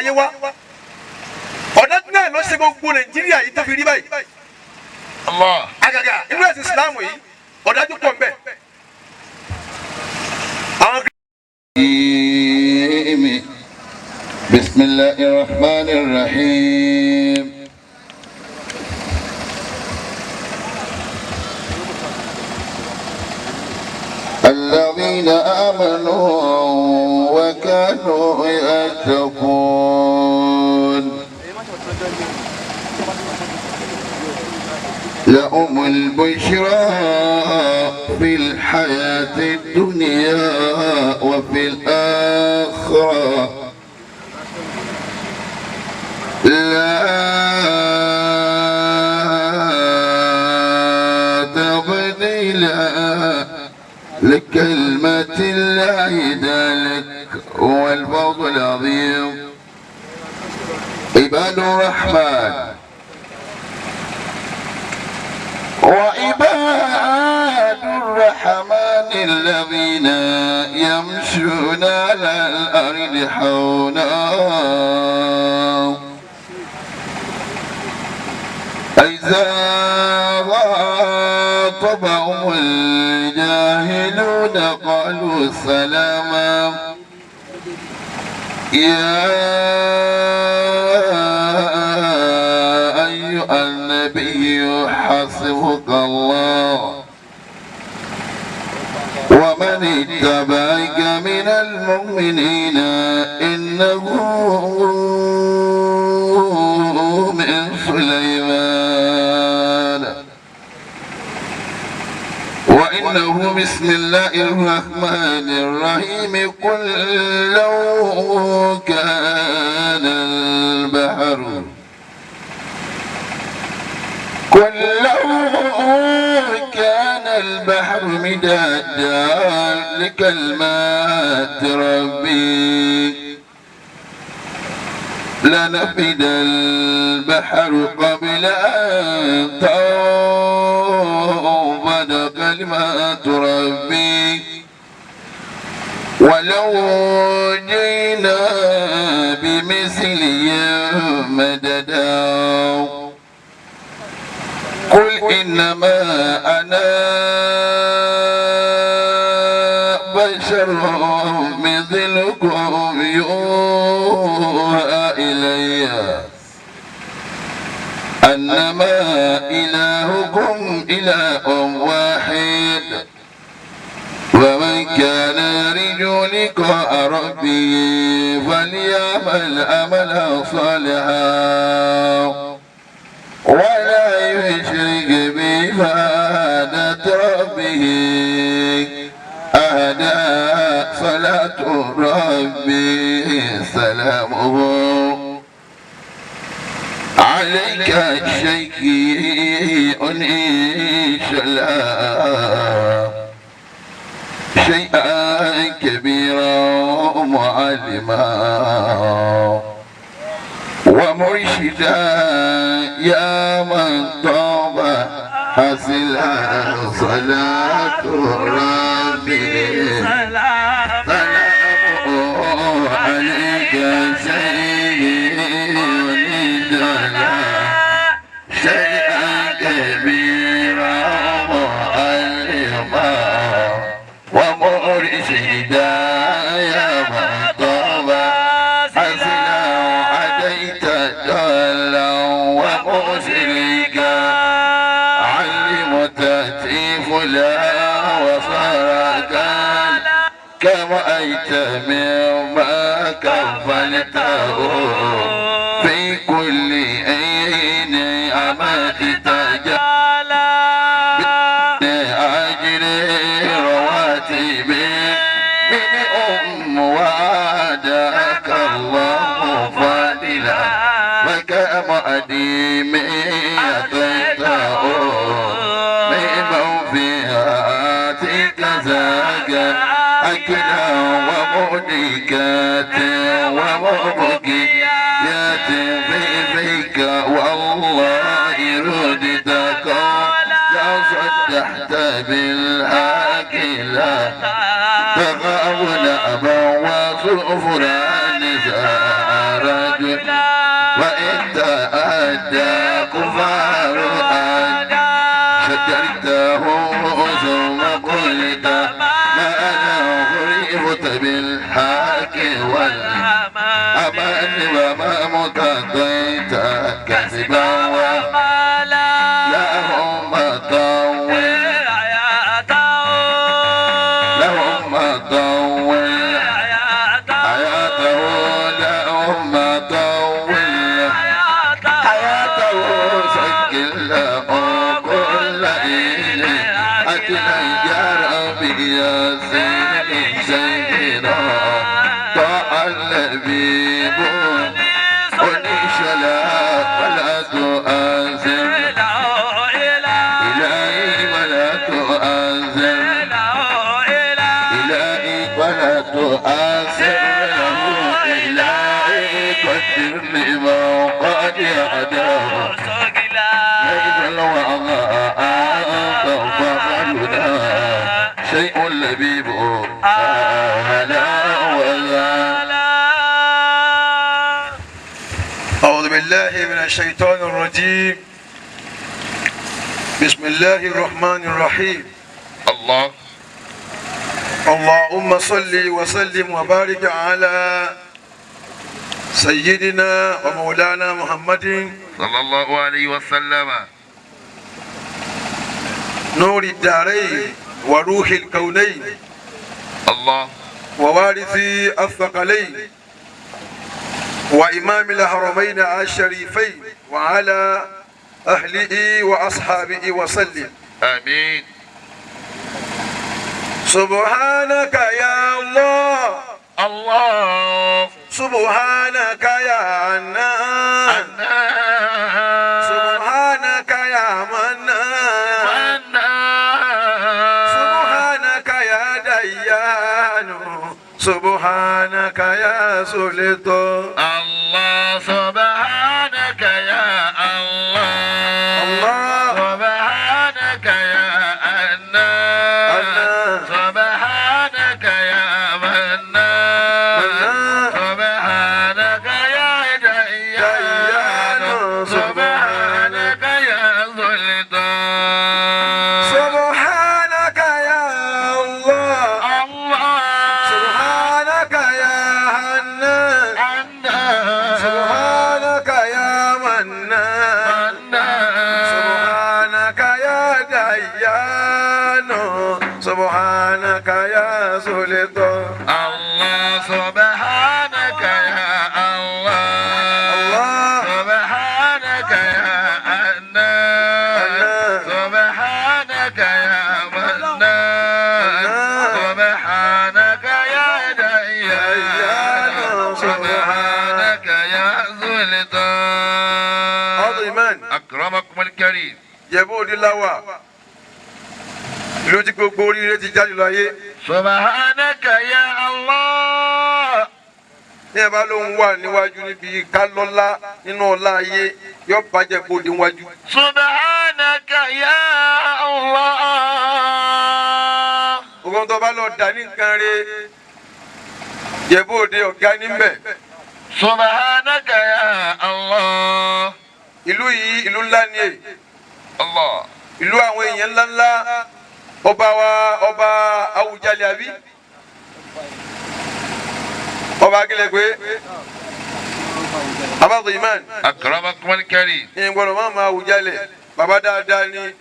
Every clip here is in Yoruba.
ọ̀rọ̀ ayé wá. Ọ̀dájú náà ló ṣe gbogbo Nàìjíríà yìí tó fi rí báyìí. Allah. Àgàgà inú ẹ̀sìn Ìsìlámù yìí, ọ̀dájú pọ̀ nbẹ̀. Àwọn بسم الله الرحمن الرحيم. الذين آمنوا وكانوا يتقون. لهم البشرى في الحياة الدنيا وفي الآخرة. لا تبديل لكلمة الله، ذلك هو الفوز العظيم. عباد الرحمن وعباد الرحمن الذين يمشون على الأرض حونا إذا خاطبهم الجاهلون قالوا سلاما. يا أيها النبي حسبك الله ومن اتبعك من المؤمنين إنه من سليمان وإنه بسم الله الرحمن الرحيم. قل لو كان البحر قل لو كان البحر مدادا لكلمات ربي لنفد البحر قبل أن تنفد كلمات ربي ولو جئنا بمثله مددا. قل إنما أنا بشر مثلكم يوحى إلي أنما إلهكم إله واحد ومن كان يرجو لقاء ربه فليعمل عملا صالحا ولا يشرك بعبادة ربه أحدا. صلاة ربي سلامه عليك شيء إن شاء شيئا كبيرا معلما ومرشدا يا من طاب حسلا. صلاة ربي سلام عليك سيدنا شيئا كبيرا معلما ومرشدا يا من طاب حسنا عديت ضالا ومشركا علمت لا وصار كان كما أيت مما كفلته في كل عين أمدت أجر رواتب من أم وعدك الله فضلا وكما أديم أتيته من فيها ذاك أكلا ومهلكات ومبكيات في فيك والله ردتك لا صدحت بالحق لا تغاول أبا وصفرا نزارك وإن تأدى كفار شجرته ثم قلت ما أنا غريبت بالحق والأمان وما متضيت كذبا لهم طول لهم طول حياته لهم طول حياته سجل له كل إلي أتنا يا ربي يا سيدي سيدنا طاع اللبيب ونشلا ولا تؤازر إلهي ولا تؤازر إلهي ولا تؤازر له إلهي قدر لما قد يعداه ليس الوعاء فقدنا شيء لبيب هلا ولا. أعوذ بالله من الشيطان الرجيم. بسم الله الرحمن الرحيم. الله. اللهم صل وسلم وبارك على سيدنا ومولانا محمد صلى الله عليه وسلم نور الدارين وروح الكونين الله ووارث الثقلين وإمام الحرمين الشريفين وعلى أهله وأصحابه وسلم. آمين. سبحانك يا الله. الله. سبحانك يا عنان. سبحانك يا منان. سبحانك يا ديان. سبحانك يا سلطان. الله سبحانك يا الله. الله. سبحانك يا أنان. سبحانك يا منان. سبحانك يا ديان. سبحانك يا سلطان. سبحانك يا الله. الله. سبحانك يا حنان. سبحانك يا منان. سبحانك يا ديان. سبحانك يا سلطان. الله سبحانك يا الله. الله. سبحانك يا أنان. سبحانك يا منان. سبحانك يا ديان. سبحانك يا سلطان. عظيما. أكرمكم الكريم. Ìjẹ̀bú Òde láwà, ìlú tí gbogbo oríire ti jáde láyé. سبحانك يا الله. Ní ẹ bá lóun wà níwájú níbi kálọ́lá nínú ọlá ayé yóò bàjẹ́ bòde níwájú. سبحانك يا الله. Ogun tó bá lọ dà ní nǹkan rẹ̀, Ìjẹ̀bú Òde ọ̀gá níbẹ̀. سبحانك يا الله. Ìlú yìí ìlú ńlá ni è. الله. Ìlú àwọn èèyàn ńláńlá, ọba wa, ọba Awùjalẹ̀, àbí ọba akílẹ̀ pé abáàtò imán. أكرمكم الكريم. Ní gbọ́dọ̀ má ma Awùjalẹ̀, bàbá dáadáa ni,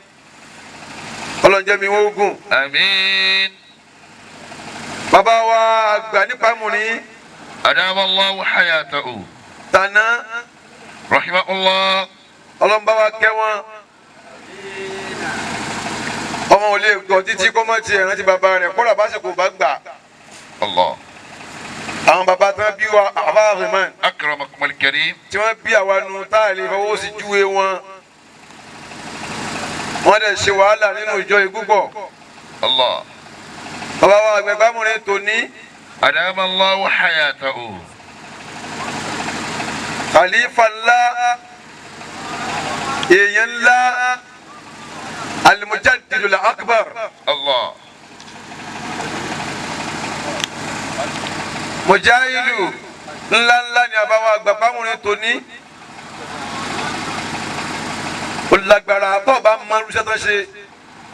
ọlọ́njẹ́ mi wọ́n gùn. آمين. Bàbá wa àgbà nípa mùní. أدام الله حياته. Tànà. رحمه الله. Ọlọ́nba wa kẹ́ wọn, ọmọ ò lè gbọ́ títí kó má tiẹ̀ rántí bàbá rẹ̀ kódà básìkò bá gbà. الله. Àwọn bàbá tí wọ́n bí wa, àbá Rahman, أكرمكم الكريم. tí wọ́n bí àwa nu tá a lè fọwọ́ sí júwe wọn, wọ́n dẹ̀ ṣe wàhálà nínú ìjọ yìí púpọ̀. الله. Bàbá wa àgbẹ̀gbàmùrin tòní. أدام الله حياته. Khalifa ńlá, èèyàn ńlá, al-Mujaddidul Akbar. الله. Mujahidu. Ńláńlá ni àbáwá àgbà pàmùrẹ́ tòní. Ó lágbára tó o bá mọ irúṣẹ́ tó ṣe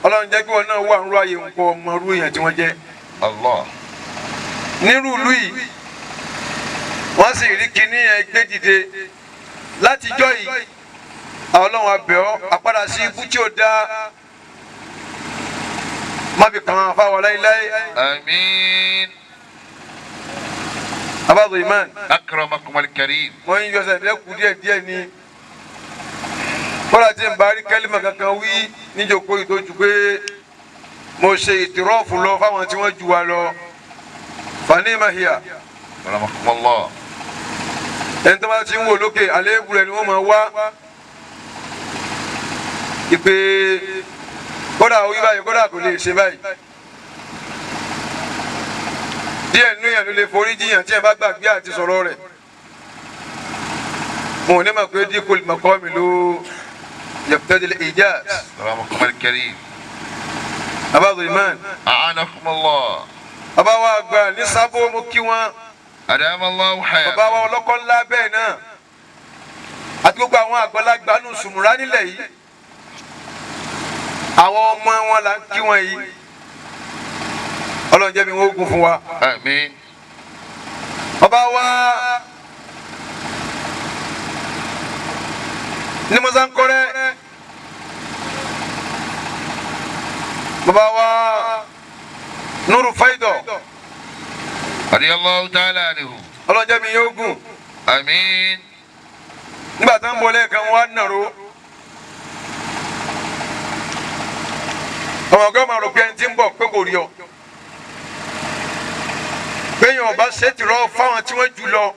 Ọlọ́run jẹ́ kí wọn náà wà nírú ààyè nǹkan ọmọ irú èèyàn tí wọ́n jẹ́. Allah. Nírú ìlú yìí wọ́n sì rí kinní yẹn gbé dìde látijọ́ yìí. Ọlọ́run abẹ́ ọ àpadà sí ibú tí ó dáa má fi kàn án fáwọn láéláé. Àmín. Abáàdùn Iman. Akramakum al-karim. Wọ́n ń yọsẹ̀ lẹ́kùn díẹ̀ díẹ̀ ni kọ́lá tí ń bá rí kẹ́límà kankan wí níjókòó yìí tó ju pé mo ṣe ìtìrọ́ọ̀fù lọ fáwọn tí wọ́n ju wa lọ fani mahia. Akramakum Allah. Ẹni tó bá ti ń wò lókè àléébù rẹ̀ ni wọ́n máa wá ìpè kódà wí báyìí kódà kò lè ṣe báyìí. Díẹ̀ nínú yẹn ló lè forí jiyàn tí ẹ bá gbàgbé àti sọ̀rọ̀ rẹ̀. Mo ní ma pé dínkù mọ̀kọ́ mi ló yaqtadi al-ijaz. Akramakum al-karim. Abáàdù Iman. A'anakum Allah. Bàbá wa àgbà ní sábó mo kí wọn. Adama Allahu hayatahu. Bàbá wa ọlọ́kọ́ ńlá bẹ́ẹ̀ náà àti gbogbo àwọn àgbàlagbà nù sùmùrà nílẹ̀ yìí. Àwọn ọmọ wọn là ń kí wọn yìí. Ọlọ́run jẹ́ mi wọ́n ogun fún wa. Àmín. Bàbá wa ní Mọ́sánkọ́rẹ́, bàbá wa Nuru Faidọ̀. Radiyallahu ta'ala anhu. Ọlọ́run jẹ́ mi yóò gùn. Àmín. Nígbà tó ń bọ̀ lẹ́ẹ̀kan wọn á nàró. Ọmọ ọgá máa rò pé ẹni tí ń bọ̀ pé kò rí ọ. Bẹ́ẹ̀ni ọba ṣe ti rọ fáwọn tí wọ́n jù lọ.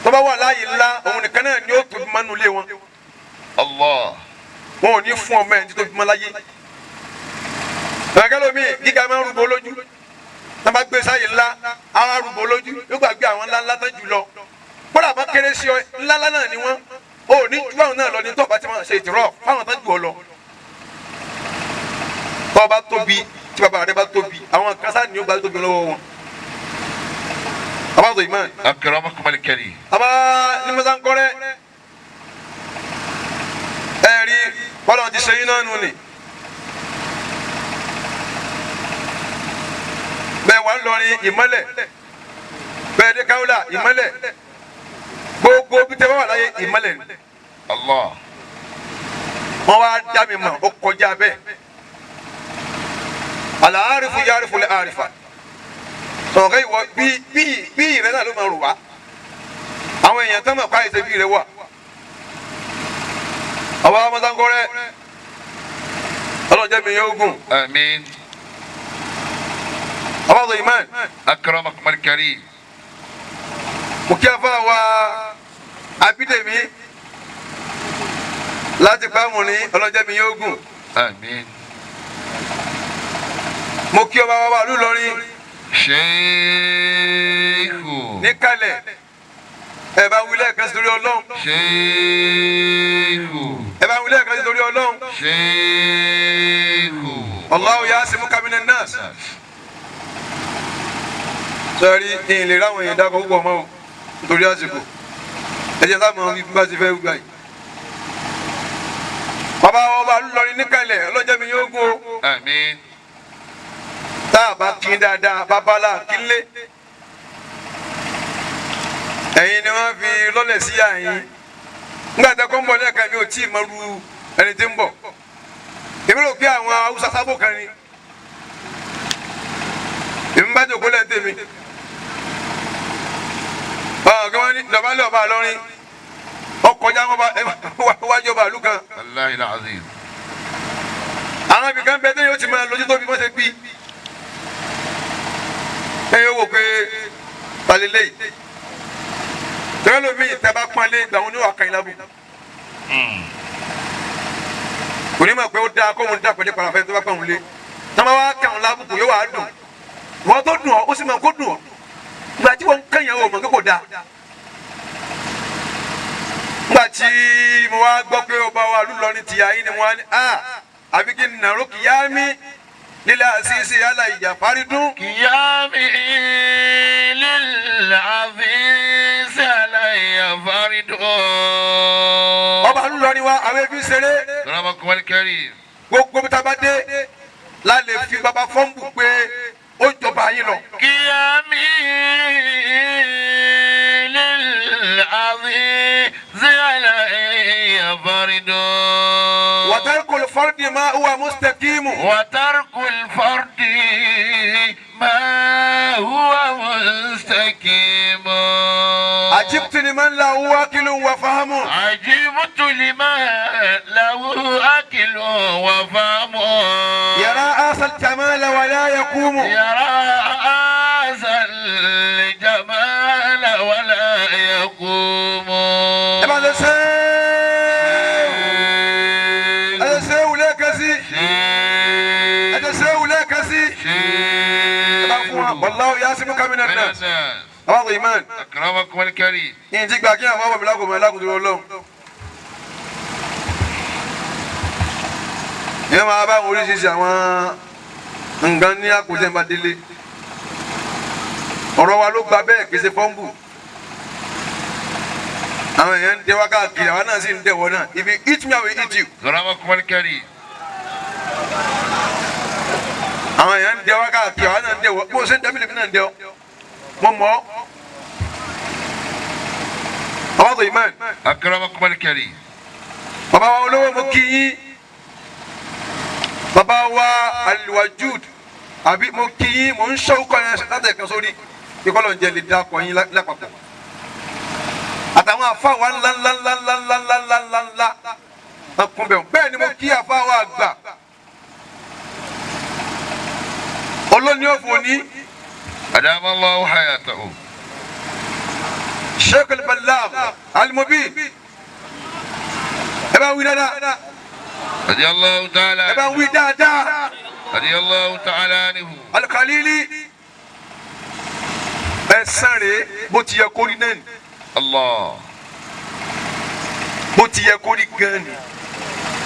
Tó bá wà láàyè ńlá, òun nìkan náà ni ó tóbi mọ́nú ilé wọn. Allah. Wọn ò ní fún ọmọ ẹni tó tóbi mọ́ láyé. Ẹ̀ka lómi gíga máa ń rúbọ lójú. Tó bá gbé sáyè ńlá, á rúbọ lójú. Yóò gbàgbé àwọn ńlá ńlá tán jù lọ. Kódà bá kéré sí ọ, ńlá ńlá náà ni wọ́n. O ní ju àwọn náà lọ ní tó bá ti máa ṣe ìtìrọ̀ fáwọn tán jù ọ lọ. Tó bá tóbi, tí bàbá rẹ bá tóbi, àwọn kan sáà ní ó gbà tóbi lọ́wọ́ wọn. Abáàdù Iman. Akramakum al-karim. Àbá ní Mọ́sánkọ́rẹ́. Ẹ rí bọ́lá ti ṣe yín náà nù ni. Bẹ́ẹ̀ wà ń lọrin ìmọ́lẹ̀. Bẹ́ẹ̀ dé Káwùlà ìmọ́lẹ̀. Gbogbo bí tẹ́ bá wà láyé ìmọ́lẹ̀ ni. Allah. Wọ́n wá dá mi mọ̀, ó kọjá bẹ́ẹ̀. Àlàárífù yárífù lè àrífà. Sọ̀rọ̀ kẹ́ ìwọ bí bí bí ìrẹ́ náà ló máa rò wá. Àwọn èèyàn tán mọ̀ pa àìsè bí rẹ wà. Àwọn Mọ́sánkọ́rẹ́ Ọlọ́run jẹ́ mi yóò gùn. Àmín. Abáàdù Iman. Akramakum al-karim. Mo kí afá wa Abídèmí láti pàmò ní Ọlọ́run jẹ́ mi yóò gùn. Àmín. Mo kí ọba wa wà lúlọrin Sheikhu. níkàlẹ̀. Ẹ bá wí lẹ́ẹ̀kan sí torí Ọlọ́run. Sheikhu. Ẹ bá wí lẹ́ẹ̀kan sí torí Ọlọ́run. Sheikhu. Allahu yasimuka minan nas. Sọ́ọ́rí ìyìn lè ráwọn èèyàn dákọ̀ púpọ̀ mọ́ o nítorí àsìkò. Ẹ jẹ́ sáà mọ̀ bí bá ti fẹ́ gbà yìí. Bàbá wa ọba lúlọrin níkàlẹ̀ Ọlọ́run jẹ́ mi yóò gùn o. Àmín. Tá a bá kí dáadáa bàbá la kí lé. Ẹ̀yin ni wọ́n fi lọ́lẹ̀ sí àyín. Nígbà tí a kọ́ ń bọ̀ lẹ́ẹ̀kan mi ò tí ì mọ ru ẹni tí ń bọ̀. Èmi rò pé àwọn Haúsá sábò kan ni. Èmi bá jòkó lẹ́ẹ̀ tèmi. Ọ̀hún kí wọ́n ní dọ̀bálẹ̀ ọba lọ́rin. Ọkọjá wọn bá wájú ọba ìlú kan. Wallahi al-azim. Àwọn ibìkan bẹ tẹ́yìn ó ti máa lójú tó bí wọ́n ṣe bí. Ẹ̀yin ó wò pé talilé yìí. Tẹ́lẹ̀ lómi ìtẹ́ bá pọ́nlé ìgbà wọn ní wàá kan ìlàbù. Kò ní mọ̀ pé ó dáa kóun dá pẹ̀lú parafẹ́ tó bá pọ́n lé. Tọ́mọ wá kàn án lábùkù yóò wá dùn. Wọ́n tó dùn ọ́, ó sì mọ̀ kó dùn ọ́. Ìgbà tí wọ́n ń kàn yẹn o mọ̀ kó dáa. Nígbà tí mo wá gbọ́ pé ọba wa lúlọrin ti ayé ni mo wá ní a àbí kí n nàró kìyàmí lílẹ̀ àṣìṣe yálà ìyá fárídún. قيامي للعظيم. فرد. Ọba ńlọrin wa, àwọn ebi ṣeré. أكرمكم الكريم. Gbogbo bí taba dé la lè fi baba fọ́nbù pé ó jọba yín lọ. قيامي للعزيز علي فرد. وترك الفرد ما هو مستقيم. وترك الفرد ما هو مستقيم. عجبت لمن له عقل وفهم. عجبت لمن له عقل وفهم. يرى آس الجمال ولا يقوم. يرى هذا الجمال ولا يقوم. Ẹ bá lè ṣe é, ẹ lè ṣe é wulẹ̀ kẹ́sí, ẹ lè ṣe é wulẹ̀ kẹ́sí, ẹ bá fún wa. والله يعصمك من الناس. Àwọn ìmán. أكرمكم الكريم. Ní ti gbà kí àwọn ọmọ mi lágùnmọ̀ lágùn tó lọ́wọ́. Ìyẹn máa bá àwọn oríṣiríṣi àwọn nǹkan ní àkójẹ́ ń bá délé. Ọ̀rọ̀ wa ló gba bẹ́ẹ̀, kì í ṣe fọ́ńbù. Àwọn èèyàn ń dẹwà káàkiri, àwọn náà sì ń dẹwọ́ náà. If you eat me, I will eat you. أكرمكم الكريم. Àwọn èèyàn ń dẹwà káàkiri, àwọn náà ń dẹwọ́. Bó o ṣe ń dẹ́mi lèmi náà ń dẹwọ́. Mo mọ̀ ọ́. Àwọn àgbà ìmọ̀. أكرمكم الكريم. Bàbá wa olówó, mo kí yín. Bàbá wa Alwajud àbí, mo kí yín. Mo ń ṣọ́kọ yẹn láti ẹ̀kan sórí kíkọ́ lọ́n jẹ́ lè dá akọ yín lápapọ̀ àtàwọn àfa wa ńlá ńlá ńlá ńlá ńlá ńlá ńlá ńlá ńlá ọkùnrin bẹ́ẹ̀ ni. Mo kí àfa wa àgbà olóní òfò ní. أدام الله حياته. Sheikh Al-Balagh Al-Mubin, ẹ bá wí dáadáa. رضي الله تعالى Ẹ bá wí dáadáa. رضي الله تعالى عنه. Al-Khalili, ẹ̀san rèé, bó ti yẹ kó rí náà ni. الله. Bó ti yẹ kó rí gan ni,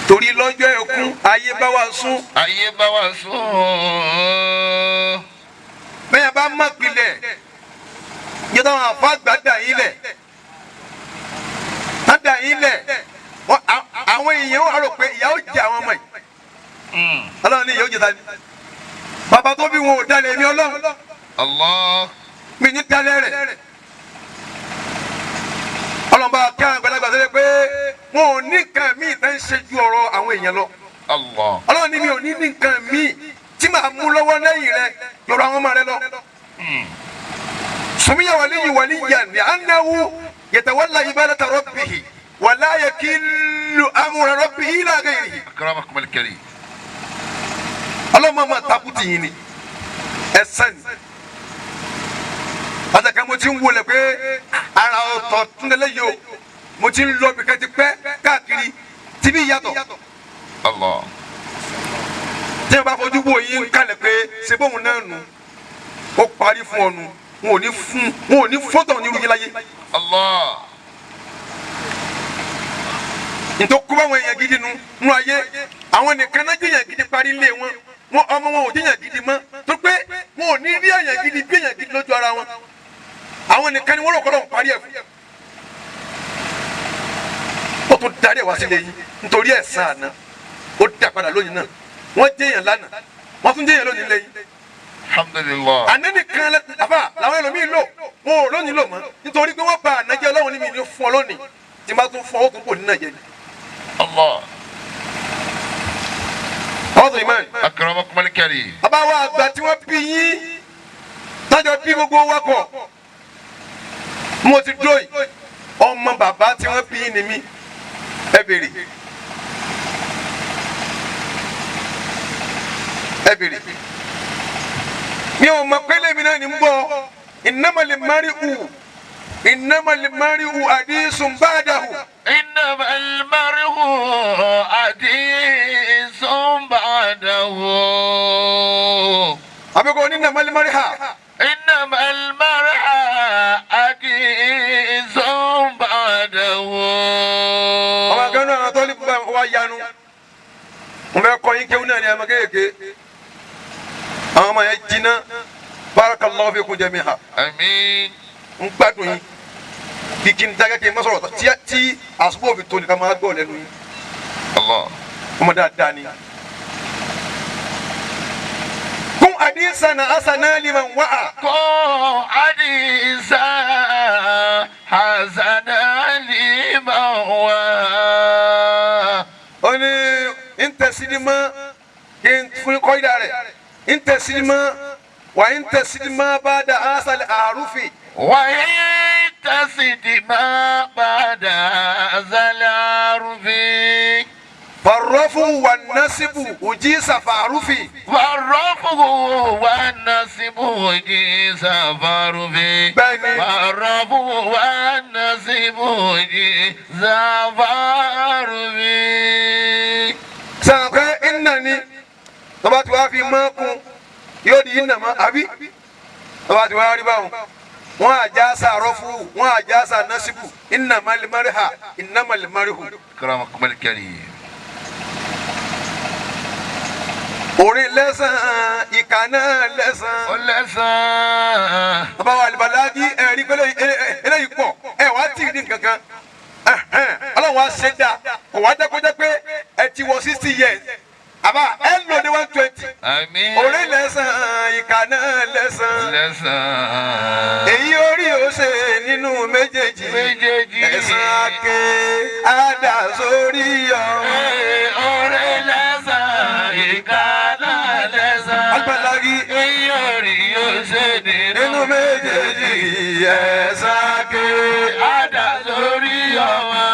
torí lọ́jọ́ ẹkún ayé bá wa sún. Ayé bá wa sùn. Bẹ́ẹ̀ bá má pilẹ̀ yẹ táwọn àfa àgbà dà yín lẹ̀, tá dà yín lẹ̀, àwọn èèyàn wà rò pé ìyà ó jẹ àwọn ọmọ yìí. Ọlọ́run ní ìyà ó jẹ ta ni? Bàbá tó bí wọn ò dalẹ̀ èmi Ọlọ́run. Allah. Mi ní dalẹ̀ rẹ̀. Ọlọ́run bá kí àwọn àgbàlagbà sọ pé wọn ò ní nǹkan míì tẹ́ ń ṣe ju ọ̀rọ̀ àwọn èèyàn lọ. Allah. Ọlọ́run ní mi ò ní ní nǹkan míì tí màá mú lọ́wọ́ lẹ́yìn rẹ lọ́rọ̀ àwọn ọmọ rẹ lọ. سمي ولي وليا لأنه يتولى عبادة ربه ولا يكل أمر ربه إلى غيره. أكرمكم الكريم. Ọlọ́run máa ma takùtì yìí ni ẹsẹ̀ ni pàtàkì. Mo ti ń wọlé pé ara ọ̀tọ̀ túnlẹ̀ yìí o. Mo ti ń lọ bìkan ti pẹ́ káàkiri tí bí yàtọ̀. Allah. Tí wọ́n bá fojú wo yín kalẹ̀ pé ṣe bóun náà nù, ó parí fún ọ nù. Wọn ò ní fún, wọn ò ní fọ́tọ̀ ní irú yín láyé. Allah. Nítorí kó báwọn èèyàn gidi nu nú ayé, àwọn nìkan náà jẹ́yàn gidi parí lé wọn, wọn ọmọ wọn ò jẹ́yàn gidi mọ́, tó pé wọn ò ní rí èèyàn gidi bí èèyàn gidi lójú ara wọn. Àwọn nìkan ni wọ́n rò kọ́ lọ́n parí ẹ̀ fún. Ó tún darí ẹ̀ wá sílé yín nítorí ẹ̀san àná, ó dá padà lónìí náà. Wọ́n jẹ́yàn lánàá, wọ́n tún jẹ́yàn lónìí lẹ́yìn. Alhamdulillah. Àná nìkan àbá làwọn ẹlòmíín lò, wọn ò lónìí lò mọ́, nítorí pé wọ́n ba àná jẹ́. Ọlọ́run ní mi ní fún ọ lónìí, tí n bá tún fún ọ, ó tún kò ní náà jẹ ni. Allah. Àwọn ìmọ̀. أكرمكم الكريم. Bàbá wa àgbà tí wọ́n bí yín, tájọ bí gbogbo wa pọ̀, mo ti dúró yìí, ọmọ bàbá tí wọ́n bí yín ni mí. Ẹ béèrè, ẹ béèrè. Mi ò mọ̀ pé lèmi náà ní ń bọ̀. إنما المرء، إنما المرء حديث بعده. إنما المرء حديث بعده. Àbíkọ́ ní إنما المرء. إنما المرء حديث بعده. Ọmọ akẹ́nu àwọn tó ní wa yanu, mo fẹ́ kọ́ yín kéwú náà ní ẹ̀mọ kéèké. Àwọn ọmọ yẹn jiná. بارك الله فيكم جميعا. آمين. Ń gbádùn yín. Bí kí n dákẹ́ kí n má sọ̀rọ̀ tí àsùbò òfin tó nìkan máa gbọ́ lẹ́nu yín. Allah. Ọmọ dáadáa ni. Kún àdínsànà àsànà liman wàá. Kún àdìsá hasana liman wá. Ó ní ntẹ̀sídìmọ́ kí n fún kọ́ídà rẹ̀ ntẹ̀sídìmọ́ wà ntẹ̀sídìmọ́ bá da asàlẹ̀ àrùfì. وإن تسد ما بعد هذا العرف Farọ́fù wà násìbù òjì sàfàrùfì. فالرفع والنصب جيس فرفي Bẹ́ẹ̀ni. فالرفع والنصب جيس فرفي Sànkẹ́ ìnà ni tọ́ba tí wàá fi mọ́ kun yóò di ìnà mọ́ àbí tọ́ba tí wàá rí báwọn. Wọ́n àjà sàrọ́fù wọ́n àjà sànásìbù ìnà màlìmárìhà ìnà màlìmárìhù. كرمكم الكريم Orin lẹ́sàn-án ìkà náà lẹ́sàn-án. ọlẹ́sàn. Bàbá wa Àlìbàlágì ẹ̀rí pé eléyìí pọ̀ ẹ̀ wá tì í ní kankan. Ọlọ́run wa ṣe dáa kò wá jẹ́ kó jẹ́ pé ẹ ti wọ 60 years àbá ẹ ń lò ní 120. Àmín. Orin lẹ́sàn-án ìkà náà lẹ́sàn-án. Lẹ́sàn. Èyí orí ó ṣe nínú méjèèjì. Méjèèjì. Ẹ̀sán ake àdá sórí ọmọ. Orin lẹ́sàn, ìkà náà lẹ́sàn. Àlìbàlágì Iyọ̀rì yóò ṣe nínú nínú méjèèjì ẹ̀sán ake. Àdá sórí ọmọ.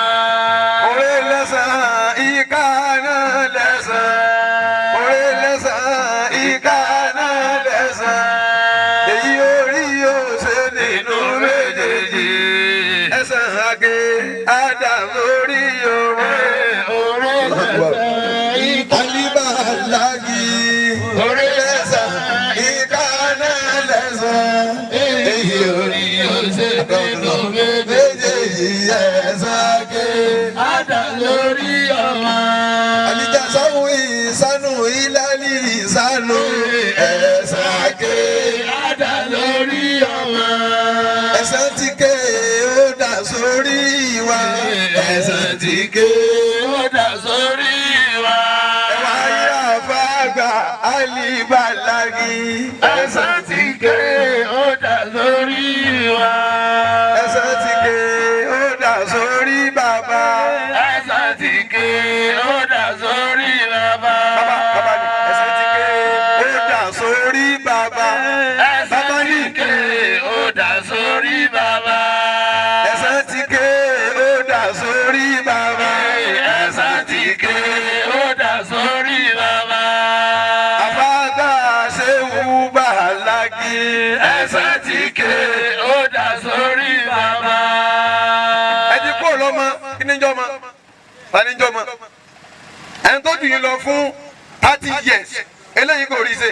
Orí lẹ́sàn-án ìka náà lẹ́sàn-án. Orí lẹ́sàn-án ìka náà lẹ́sàn-án. Èyí orí yóò ṣe nínú méjèèjì. Ẹ̀sán ake àdá sórí ọmọ. Orin lẹ́sàn, ìkà Àlìbàlágì. Orí lẹ́sàn-án ìka náà lẹ́sàn-án. Èyí orí yóò ṣe nínú méjèèjì. Méjèèjì ẹ̀sán ake. Àdá lórí ọmọ. Alijasawu ìsanu ilali ìsanu ẹ̀sán ké. Àdá lórí ọmọ. Ẹ̀sán ti ké ó dà sórí wa. Ẹ̀sán ti ké. Ó dà sórí wa. Ẹ̀wà yà fàgbà Àlìbàlágì. Ẹ̀sán ti ké, ó dà sórí wa. Ẹ̀sán ti ké ó dà sórí bàbá. Ẹ̀sán ti ké, ó dà sórí bàbá. Bàbá bàbá ni ẹ̀sán ti ké ó dà sórí bàbá. Ẹ̀sán Bàbá ti ni ké, ó dà sórí bàbá. ẹ̀sán ti ké ó dà sórí bàbá. Ẹ̀sán ti ké, ó dà sórí bàbá. Àfáàgbà ṣéwú bàlágì. Ẹ̀sán ti ké, ó dà sórí bàbá. Ẹ ti kó lọ́mọ, kí ni jọ́ mọ? Ta ni jọ́ mọ? Ẹni tó jù yín lọ fún 30 years, eléyìí kò rí ṣe.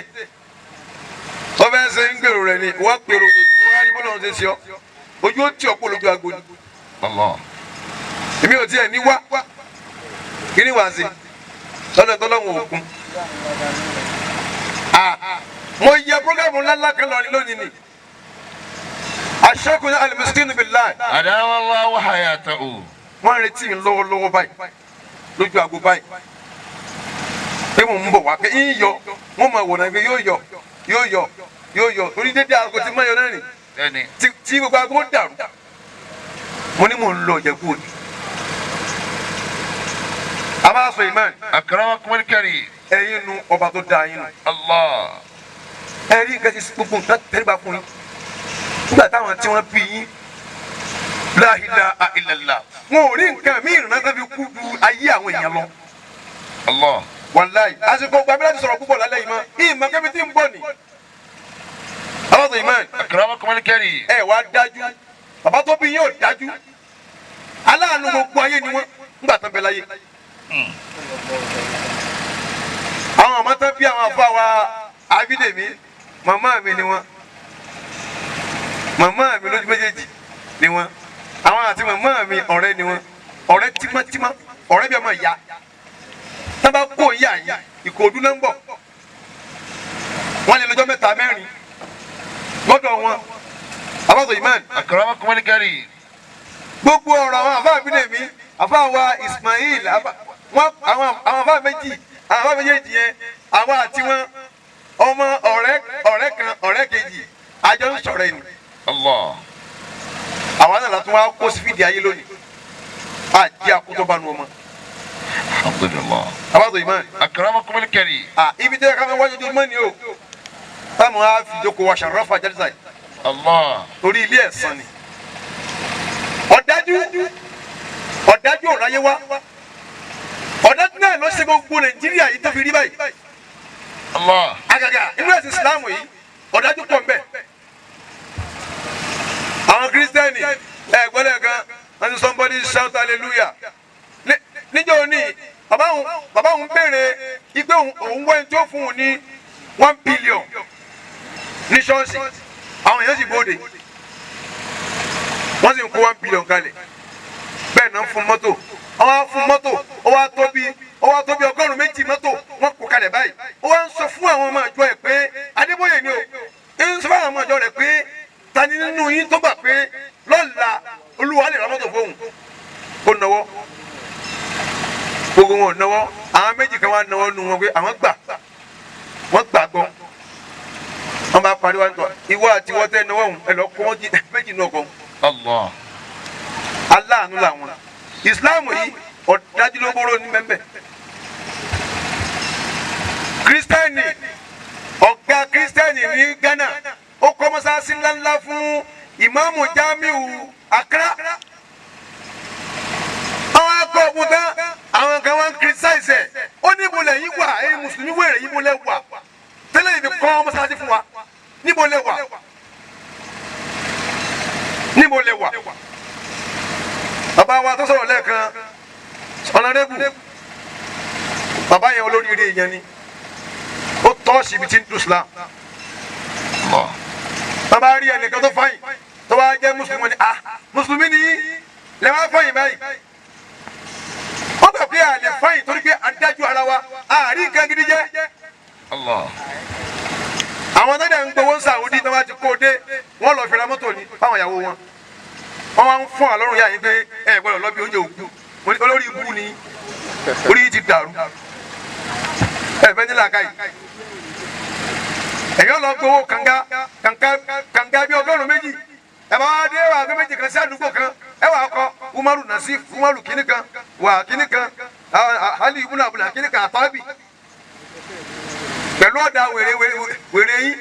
Wọ́n fẹ́ ṣe ń gbèrò rẹ̀ ni, wọ́n gbèrò wọ́n á rí bọ́lá ọ̀hún ṣe ṣe ọ́. Ojú ó tì ọ́ kó lójú agbo ni. Allah. Èmi ò tiẹ̀ ní wá. Kí ni wàá ṣe? Lọ́dọ̀ tọ́lọ́hún òkun. Mo yẹ programme ńláńlá kan lọ lónìí ni. Aṣọ́kùnrin al-miskinu billahi. Adama Allahu hayatahu. Wọ́n ń retí mi lọ́wọ́lọ́wọ́ báyìí lójú àgbo báyìí pé mò ń bọ̀ wá pé ń yọ wọ́n máa wòran pé yóò yọ yóò yọ yóò yọ torí dédé aago tí máa yọ náà rìn Bẹ́ẹ̀ni. tí gbogbo aago dàrú. Mo ní mò ń lọ Ìjẹ̀bú Òde. A máa sọ ìmáà Akramakumul karim. ẹ̀yin nu ọba tó dáa yín nu. Allah. Ẹ rí nǹkan ti gbogbo nǹkan tẹ́lẹ̀ fún yín nígbà táwọn tí wọ́n bí yín la ilaha illallah wọn ò rí nǹkan míì ìrìnà tó fi kú ju ayé àwọn èèyàn lọ. Allah. Wàláyì àsìkò gbàgbé láti sọ̀rọ̀ púpọ̀ lálẹ́ yìí mọ́ ìmọ̀ kẹ́mi tí ń bọ̀ ni. Aláàtọ̀ ìmọ̀ Akramakumul karim. ẹ wá dájú bàbá tó bí yín ò dájú aláàánú gbogbo ayé ni wọ́n ńgbà tán bẹ láyé. Àwọn ọmọ tán bí àwọn afọ àwa Abídèmí màmá mi ni wọ́n màmá mi lójú méjèèjì ni wọ́n àwọn àti màmá mi ọ̀rẹ́ ni wọ́n ọ̀rẹ́ tímọ́tímọ́ ọ̀rẹ́ bí ọmọ ìyá tán bá kó ìyá yìí Ìkòròdú náà ń bọ̀ wọ́n lè lọ́jọ́ mẹ́ta mẹ́rin lọ́dọ̀ wọn abáṣọ imán Akramakumul karim. Gbogbo ọ̀rọ̀ àwọn àfáà Bídèmí, àfáà wa Ismail, wọn àwọn àfáà méjì, àwọn àfáà méjèèjì yẹn, àwa àti wọn ọmọ ọ̀rẹ́ ọ̀rẹ́ kan ọ̀rẹ́ kejì àjọ ń sọ̀rọ̀ ẹni. Allah. Àwa náà látún wá kó sífìdí ayé lónìí. Àjẹ́ àkótó-bánu ọmọ. Alhamdulillah. Abáàtò ìmọ̀. Akramakum al-karim. Ibi tẹ́ ká máa wájú ojúmọ́ ni o. Táwọn á fi jókòó wa ṣàrọ́fà jáde sáyé. Allah. Torí ilé ẹ̀san ni. Ọ̀dájú ọ̀dájú ọ̀ráyé wá. Ọ̀dájú náà ló ṣe gbogbo Nàìjíríà yìí tó fi rí báyìí. Allah. Àgàgà inú ẹ̀sìn Ìsìláàmù yìí ọ̀dájú pọ̀ ńbẹ̀. Àwọn Kírísítẹ́nì ẹ̀ gbọ́dọ̀ kan wọ́n ti somebody shout hallelujah. Níjọ́ òní bàbá òun béèrè igbe òun wẹ́n tó fún un ní 1 billion ní ṣọ́ọ̀ṣì. Àwọn èèyàn sì bóde, wọ́n sì ń kó 1 billion kalẹ̀. Bẹ́ẹ̀ náà ń fún mọ́tò, wọ́n wá fún mọ́tò, ó wá tó bí 200 mọ́tò wọ́n kó kalẹ̀ báyìí. Ó wá ń sọ fún àwọn ọmọ ìjọ ẹ̀ pé Adébóyè ni o, ń sọ fún àwọn ọmọ ìjọ rẹ̀ pé ta ni nínú yín tó gbà pé lọ́la Olúwa lè ra mọ́tò fóun, ó nawọ́. Gbogbo wọn ò nawọ́. Àwọn méjì kan wá nawọ́ nu wọn pé àwọn gbà, wọ́n gbàgbọ́. Wọ́n bá parí wá ń tọ́ ìwọ àti ìwọ tẹ́ nawọ́ òun ẹ lọ kó wọn méjì nù ọkọ̀. Allah. Aláàánú làwọn. Ìsìláàmù yìí ọ̀dájú ló bóró ní bẹ́ẹ̀. Kírísítẹ́nì, ọ̀gá kírísítẹ́nì ní Ghana, ó kọ́ mọ́sáàsì ńláńlá fún ìmáàmù Jamiu Accra. Àwọn akọ ọ̀gbun tán, àwọn kan wá ń criticize ẹ̀. Ó ní ibo lẹ́yìn wà, ẹ̀yin mùsùlùmí wèrè yìí, mo lẹ́ wà tẹ́lẹ̀ yìí fi kọ́ mọ́sáàsì fún wa? Níbo lẹ wà? Níbo lẹ wà? Bàbá wa tó sọ̀rọ̀ lẹ́ẹ̀kan, honourable, bàbá yẹn olóríire yẹn ni. Ó tọ́ síbi tí ń dùn Islam. Allah. Bàbá rí ẹnìkan tó fine tó wá jẹ́ mùsùlùmí ni, ah, mùsùlùmí ni lè wá fine báyìí. Wọ́n gbà pé a lè fine torí pé adájú ara wa àárín nǹkan gidi jẹ́. Allah. Àwọn tó dẹ̀ ń gbowó Saudi tó bá ti kó dé, wọ́n lọ fi ra mọ́tò ní fáwọn ìyàwó wọn. Wọ́n wá ń fún àlọ́run yá yín pé ẹ gbọ́dọ̀ lọ bí oúnjẹ òkú. Mo ní olórí ibú ni, orí yìí ti dàrú, ẹ fẹ́ nílà káyì. Ẹ̀yọ́ lọ gbowó kànga kànga kànga bí 200. Ẹ bá wá dé wà gbé méjì kan sí àdúgbò kan, ẹ wà kọ Umaru Nasif Umaru kìíní kan wà kìíní kan Ali ibùnà abúlé kìíní kan àtàbí pẹ̀lú ọ̀dà wèrè wèrè wèrè yín.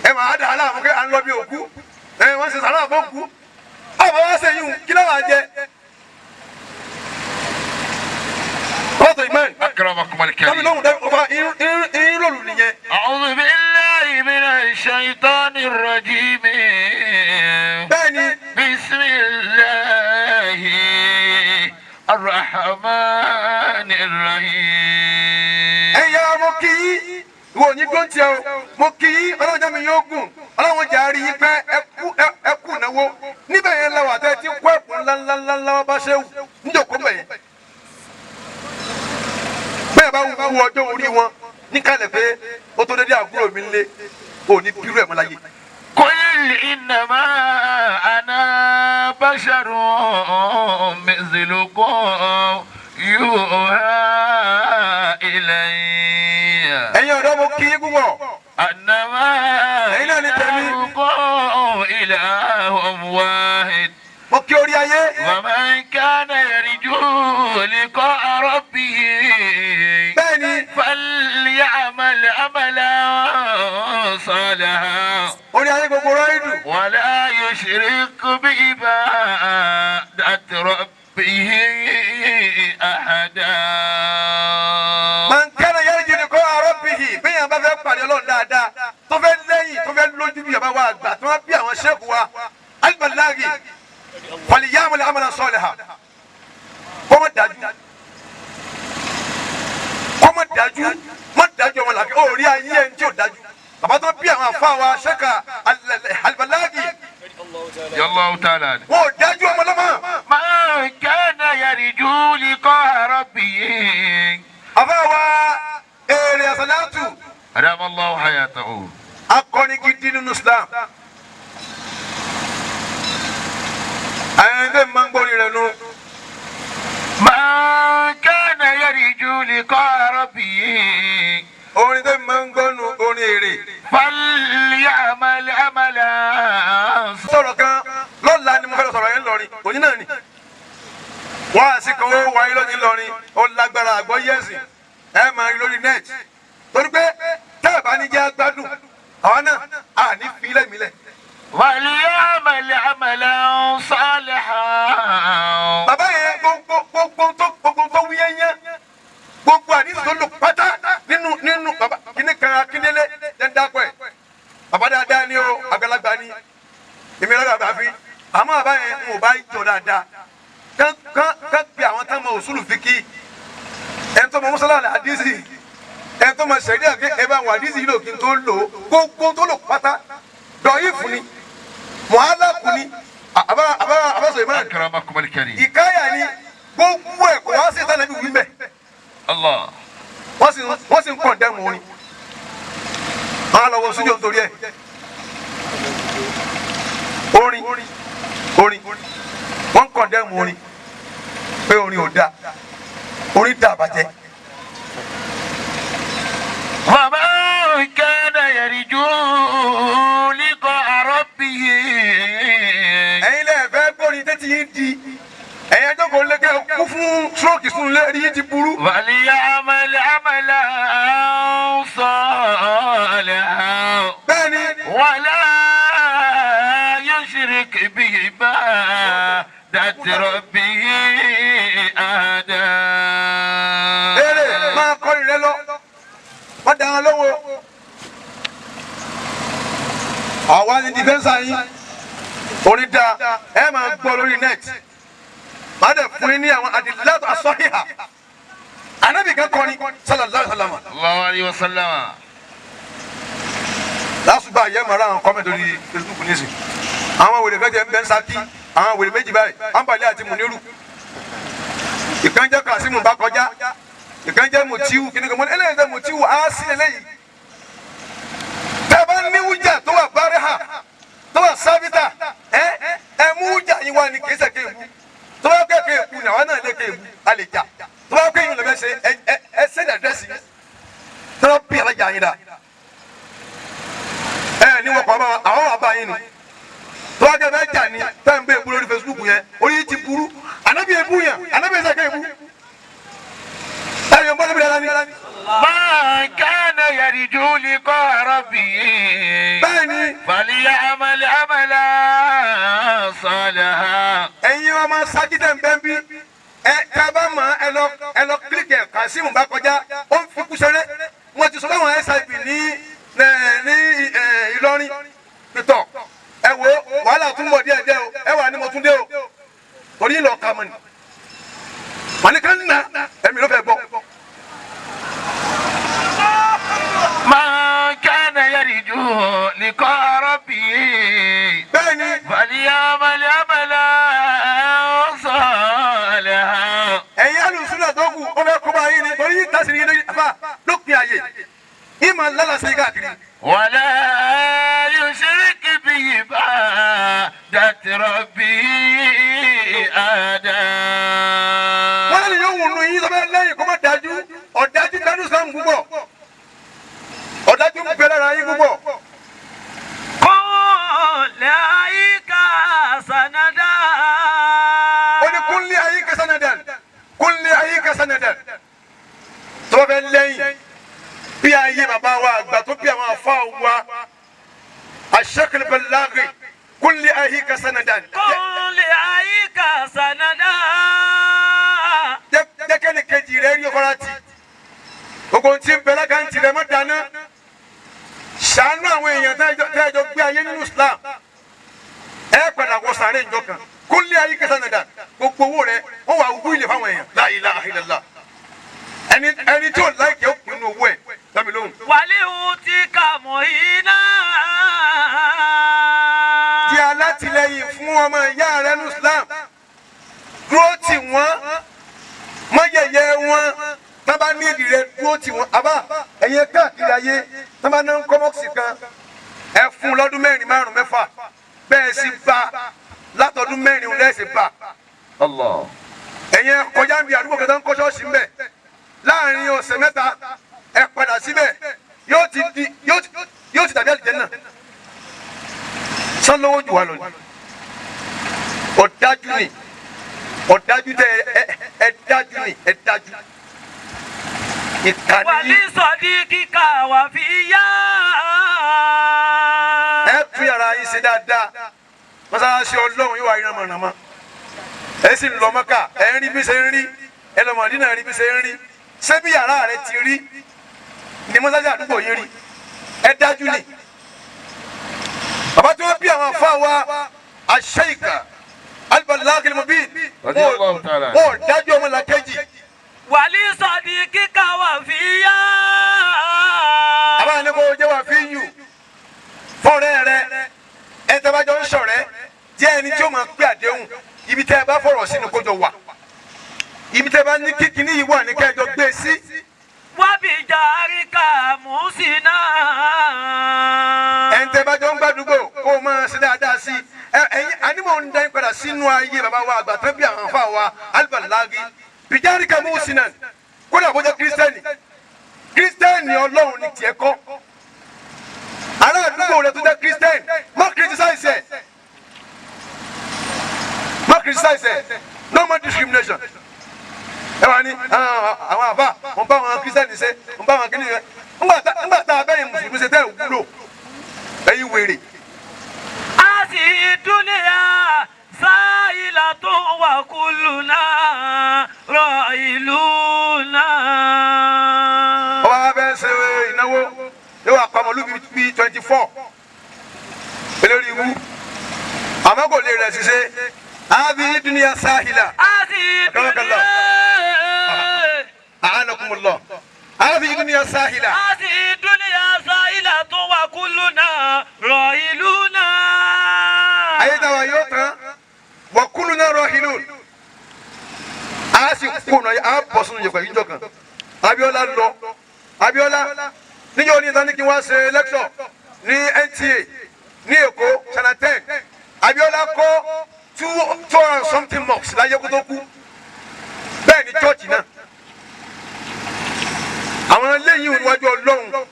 Ẹ máa dà á láàmú pé à ń lọ bí òkú, ẹ wọ́n ṣe sàrà fún òkú. Àwọn wá ṣe yún kí ló wàá jẹ pọ́tò ìmọ̀ Akramakum tọ́bi al-karim. lóhùn dẹ́ ọba irun lòlù nìyẹn. أعوذ بالله من الشيطان الرجيم. Bẹ́ẹ̀ ni. بسم الله الرحمن الرحيم. Ẹ̀yin ara, mo kí yín. Ìwọ ò ní dó ń tiẹ̀ o. Mo kí yín. Ọlọ́run jẹ́ mi yóò gùn, Ọlọ́run jẹ́ àárí yín pẹ́. Ẹ kú náwó níbẹ̀ yẹn lọ́wọ́ àtẹ tí kó ẹ̀kú ńláńláńlá wá bá ṣe wù níjòkó bẹ̀ yẹn. Bẹ́ẹ̀ bá wú ọjọ́ orí wọn níkàlẹ̀ pé ó tó dédé àbúrò mi lé òní bírú ẹ̀ mọ́ láyé. قل إنما أنا بشر مثلكم يوحى إلي. Ẹ̀yin ọ̀dọ́, mo kí yín púpọ̀. أنما Ẹ̀yin náà ní tẹ̀mí. إلهكم إله واحد. Mo kí orí ayé. ومن كان يرجو لقاء ربه Bẹ́ẹ̀ ni. فليعمل عملا صالحا Orí ayé gbogbo ráìdù. ولا يشرك بعبادة ربه أحدا. Man kana yarju liqa'a rabbihi, bẹ́ẹ̀ yẹn bá fẹ́ pàdé Ọlọ́run dáadáa, tó fẹ́ lẹ́yìn, tó fẹ́ lójú bí bàbá wa àgbà tó wá bí àwọn sẹ́ẹ̀kù wa alibalagi, falyamal amalan salihan, kọ́mọ dájú, kọ́mọ dájú, mọ́ dájú ọmọ làbí ó rí ayé ẹni tí ò dájú. Bàbá tó bí àwọn afa wa sẹ́ka alibalagi, الله تعالى. wọn ò dájú ọmọ lọ́mọ. من كان يرجو لقاء ربه. Afa wa èrè àsàlátù. أدام الله حياته. Akọni gidi nínú Islam. Àwọn ẹni tẹ́ máa ń gbórí rẹ̀ nu. من كان يرجو لقاء ربه Orin tẹ́ máa ń gbọ́ nu orin èrè. فليعمل عملا. Sọ̀rọ̀ kan lọ́la ni mo fẹ́ lọ sọ̀rọ̀ yẹn lọ́rin òní náà ni. Wọ́n á sì kan ó wáyé lónìí lọ́rin ó lágbára àgbọ̀ yẹ̀sìn ẹ máa rí lórí net. Torí pé tẹ́ ẹ̀ bá ní jẹ́ gbádùn àwọn náà à ní fi lẹ́mìílẹ̀. وليعمل عملا صالحا. Bàbá yẹn gbogbo tó wí yẹn yẹn gbogbo àdìsí tó lò pátá nínú bàbá kíní kan Akíndélé ẹ̀ ń dákọ̀ ẹ̀. Bàbá dáadáa ni o, àgbàlagbà ni, èmi lọ́dọ̀ àgbà fi àmọ́ bàbá yẹn ń ò bá jọ dáadáa kán kán kán pe àwọn tán mọ òṣùlù fi kí ẹn tó mọ mọ́sálà ní àdìsí ẹn tó mọ sẹ̀rí àti ẹ bá àwọn àdìsí yìí lò kí n tó lò ó gbogbo tó lò pátá dọ̀yìfù ni mọ̀hálàkù ni àbá àbá àbá sọ̀rọ̀ ìmọ̀ràn أكرمكم الكريم. ìkáyà ni gbogbo ẹ̀ kò wá sí ìtàn ẹbí wí mẹ́. الله. Wọ́n sì ń kàn dẹ́mu orin wọ́n á lọ wọ studio nítorí ẹ̀ orin wọ́n ń kàn dẹ́mu orin pé orin ò da, orin dà bàjẹ́. ومن كان يرجو لقاء ربه Ẹ̀yin lẹ́ẹ̀ fẹ́ gbórin tẹ́tí yín di ẹ̀yin ẹjọ́ kò lé kẹ́ kú fún stroke sún lé rí yín ti burú. وليعمل عملا صالحا Bẹ́ẹ̀ ni. ولا يشرك بعبادة ربه أحدا. Eré máa kọrin rẹ lọ, wọ́n da wọn lọ́wọ́. Àwa ni dìfẹ́nsà yín, orin da ẹ máa gbọ́ lórí net, máa dẹ̀ fún yín ní àwọn àdìlátọ̀ asọ́hìhà anábì kan kọrin sallallahu alaihi wasallam. الله عليه وسلم. Lásùgbà yẹ màrá àwọn kọ́mẹ̀tì lórí Facebook nísìn, àwọn wèrè fẹ́ jẹ́ ń bẹ́ ń sákì, àwọn wèrè méjì báyìí, Ambali àti Muniru, ìkan jẹ́ Kasimu bá kọjá, ìkan jẹ́ Mutiu kíni kan mọ́ eléyìí jẹ́ Mutiu á sí eléyìí. Tẹ́ bá ní wújà tó wà báríhà tó wà sábítà, ẹ mú wújà yín wá ní kìí ṣe kéèbù tó bá kẹ́ kéèbù ní àwọn náà lé kéèbù a lè jà tó bá kéèyàn lè fẹ́ ṣe ẹ ṣe ní àdírẹ́sì tó bá bí alájà yín dá ẹ ní wọn kọ àwọn wà bá yín ni tó bá kẹ́ fẹ́ jà ní táyà ń bẹ èbú lórí Facebook yẹn orí yìí ti burú. Ànábì èbú yẹn, ànábì ẹsẹ̀ kẹ́ èbú táyà ń bọ́ níbi dára ní. من كان يرجو لقاء ربه Bẹ́ẹ̀ ni. فليعمل عملا صالحا. Ẹ̀yin ọmọ sákítẹ̀ ń bẹ́ ń bí ẹ tá a bá mọ̀ ẹ lọ kílíkì ẹ̀ Kazeem bá kọjá ó ń fi kúṣẹ́rẹ́ wọ́n ti sọ fáwọn SIP ní Ìlọrin pẹ̀tọ̀ ẹ wo wàhálà tún bọ̀ díẹ̀ díẹ̀ o ẹ wà ní mo tún dé o torí ìlọ ka mọ̀ ni màní kan nà ẹ̀mí ló fẹ́ bọ̀. من كان يرجو لقاء ربه Bẹ́ẹ̀ ni. فليعمل عملا صالحا. Ẹ̀yin alùsùnà tó kù ó fẹ́ kó bá yín ni torí yín tásìrì yín lórí àfa lópin àyè ìmọ̀ lálàsẹ̀ káàkiri. ولا يشرك بعبادة ربه أحدا. Wọ́n lè yóò wùnú yín sọ́bẹ̀ lẹ́yìn kó má dájú ọ̀dájú dánú Islam púpọ̀, ọ̀dájú ń bẹ lára yín púpọ̀. قل لأيك سندا. Ó ní kúnlé ayé kẹsànàdàn, kúnlé ayé kẹsànàdàn tọ́bẹ̀ lẹ́yìn bí ayé bàbá wa àgbà tó bí àwọn afá wa Sheikh Balaghi, kúnlé ayé kẹsànàdàn. قل لأيك سندا. Jẹ́kẹ́ni kejì rẹ̀ rí ọkọ láti gbogbo tí ń bẹ lákàntì rẹ̀ mọ́ dáná ṣàánú àwọn èèyàn tẹ́jọ gbé ayé nínú Islam ẹ padà wọ sàárè ìjọ kan. Kúnlé ayé kẹsàn-án gbogbo owó rẹ̀ wọ́n wà wú ilé fáwọn èèyàn. La ilaha illallah. Ẹni tí ò láìkẹ́ ó pinnu owó ẹ̀ lámì lóhùn. ولأوتيك مهينا. Di alátìlẹyìn fún ọmọ ìyá rẹ ní Islam, dúró tì wọ́n, mọ yẹ̀yẹ́ wọn tábà ní èdè rẹ, dúró tì wọ́n. Àbá ẹ̀yẹ káàkiri ayé tábà náà ń kọ́ mọ́ọ̀sì kan ẹ fún lọ́dún mẹ́rin márùn mẹ́fà bẹ́ẹ̀ sì bá Látọdún 4 lẹ́sìn bá. Allah. Ẹ̀yin kọjá ń bi àdúgbò kẹta ń kọ́ ṣọ́ọ̀ṣì ń bẹ̀. Láàrin ọ̀sẹ̀ 3 ẹ padà síbẹ̀ yóò ti di yóò ti dàbí àlìjẹ́nnà. Sanlówó jù wá lọ ni. Ọ̀dájú ni ọ̀dájú tẹ ẹ dájú ni ẹ dájú. Ìkànnì Wàlí sọ̀díkìkà wà fi yá. Ẹ tún yàrá yín ṣe dáadáa. Mọ́sálásí Ọlọ́run yóò wá rí ránmọ̀ránmọ́. Ẹ sì ń lọ Mọ́kà, ẹ ń rí bí ṣe ń rí, ẹ lọ Mọ̀dínà rí bí ṣe ń rí. Ṣé bí yàrá rẹ ti rí ni mọ́sálásí àdúgbò yín rí? Ẹ dájú ni. Bàbá tí wọ́n bí àwọn afá wa Aṣ-Ṣaykh Al-Ballagh Al-Mubin Radiyallahu ta'ala. wọn ò dájú ọmọ làkejì. Wàlí sọ̀díkìkà wà fi yá. Àbá ní kó jẹ́ wà fi yù fọ́ọ̀rẹ́ rẹ ẹ tẹ́ bá jọ ń ṣọ̀rẹ́ jẹ́ ẹni tí ó máa pé àdéhùn ibi tẹ́ ẹ bá fọ̀rọ̀ sínú kó jọ wà ibi tẹ́ ẹ bá ní kíkiní yìí wà ní kẹjọ gbé e sí. Wábì jàríkà mùsínà. Ẹni tẹ́ bá jọ ń gbàdúgbò kó o máa ṣe dáadáa sí i. Ẹ̀yin ànímọ̀ ń dá yín padà sínú ayé bàbá wa àgbà tán bí àwọn afa wa Al-Ballagh bìjárìkà mùsínà kódà bó jẹ́ kírísítẹ́nì kírísítẹ́nì Ọlọ́run ní tiẹ̀ kọ́ ará àdúgbò rẹ tó jẹ́ kírísítẹ́nì má criticize ẹ̀ má criticize ẹ̀, no more discrimination. Ẹ wà ní àwọn àbá wọn bá àwọn kírísítẹ́nì ṣe wọn bá àwọn kírísítẹ́nì ṣe ńgbà tá a bẹ́yìn mùsùlùmí ṣe tẹ́ ẹ̀ wúlò ẹ̀yin wèrè. A sì dúnìyà sáìlà tó wà kúlù náà rọ ìlú náà. Ọba wa fẹ́ ṣe ìnáwó yóò wá pa màlúù bíi 24 elórí ibú àmọ́ kò lè rẹ̀ ṣiṣẹ́ àbí dúnìyà sáhìlà. A sì dúnìyà. A'anakumullah àbí dúnìyà sáhìlà. A sì dúnìyà sáìlà tó wà kúlù náà rọ ìlú náà. Ayé táwa yóò tán wa kulluna rahilun a sì kú ọ̀nà a bọ̀ sínú yẹ̀pẹ̀ yíjọ kan. Abíọ́lá lọ Abíọ́lá níjọ́ ní ìtàn ní kí wọ́n ṣe lecture ní NTA ní Èkó Channel 10. Abíọ́lá kọ́ 200 something mosques láyé kó tó kú bẹ́ẹ̀ ni church náà àwọn eléyìí níwájú Ọlọ́run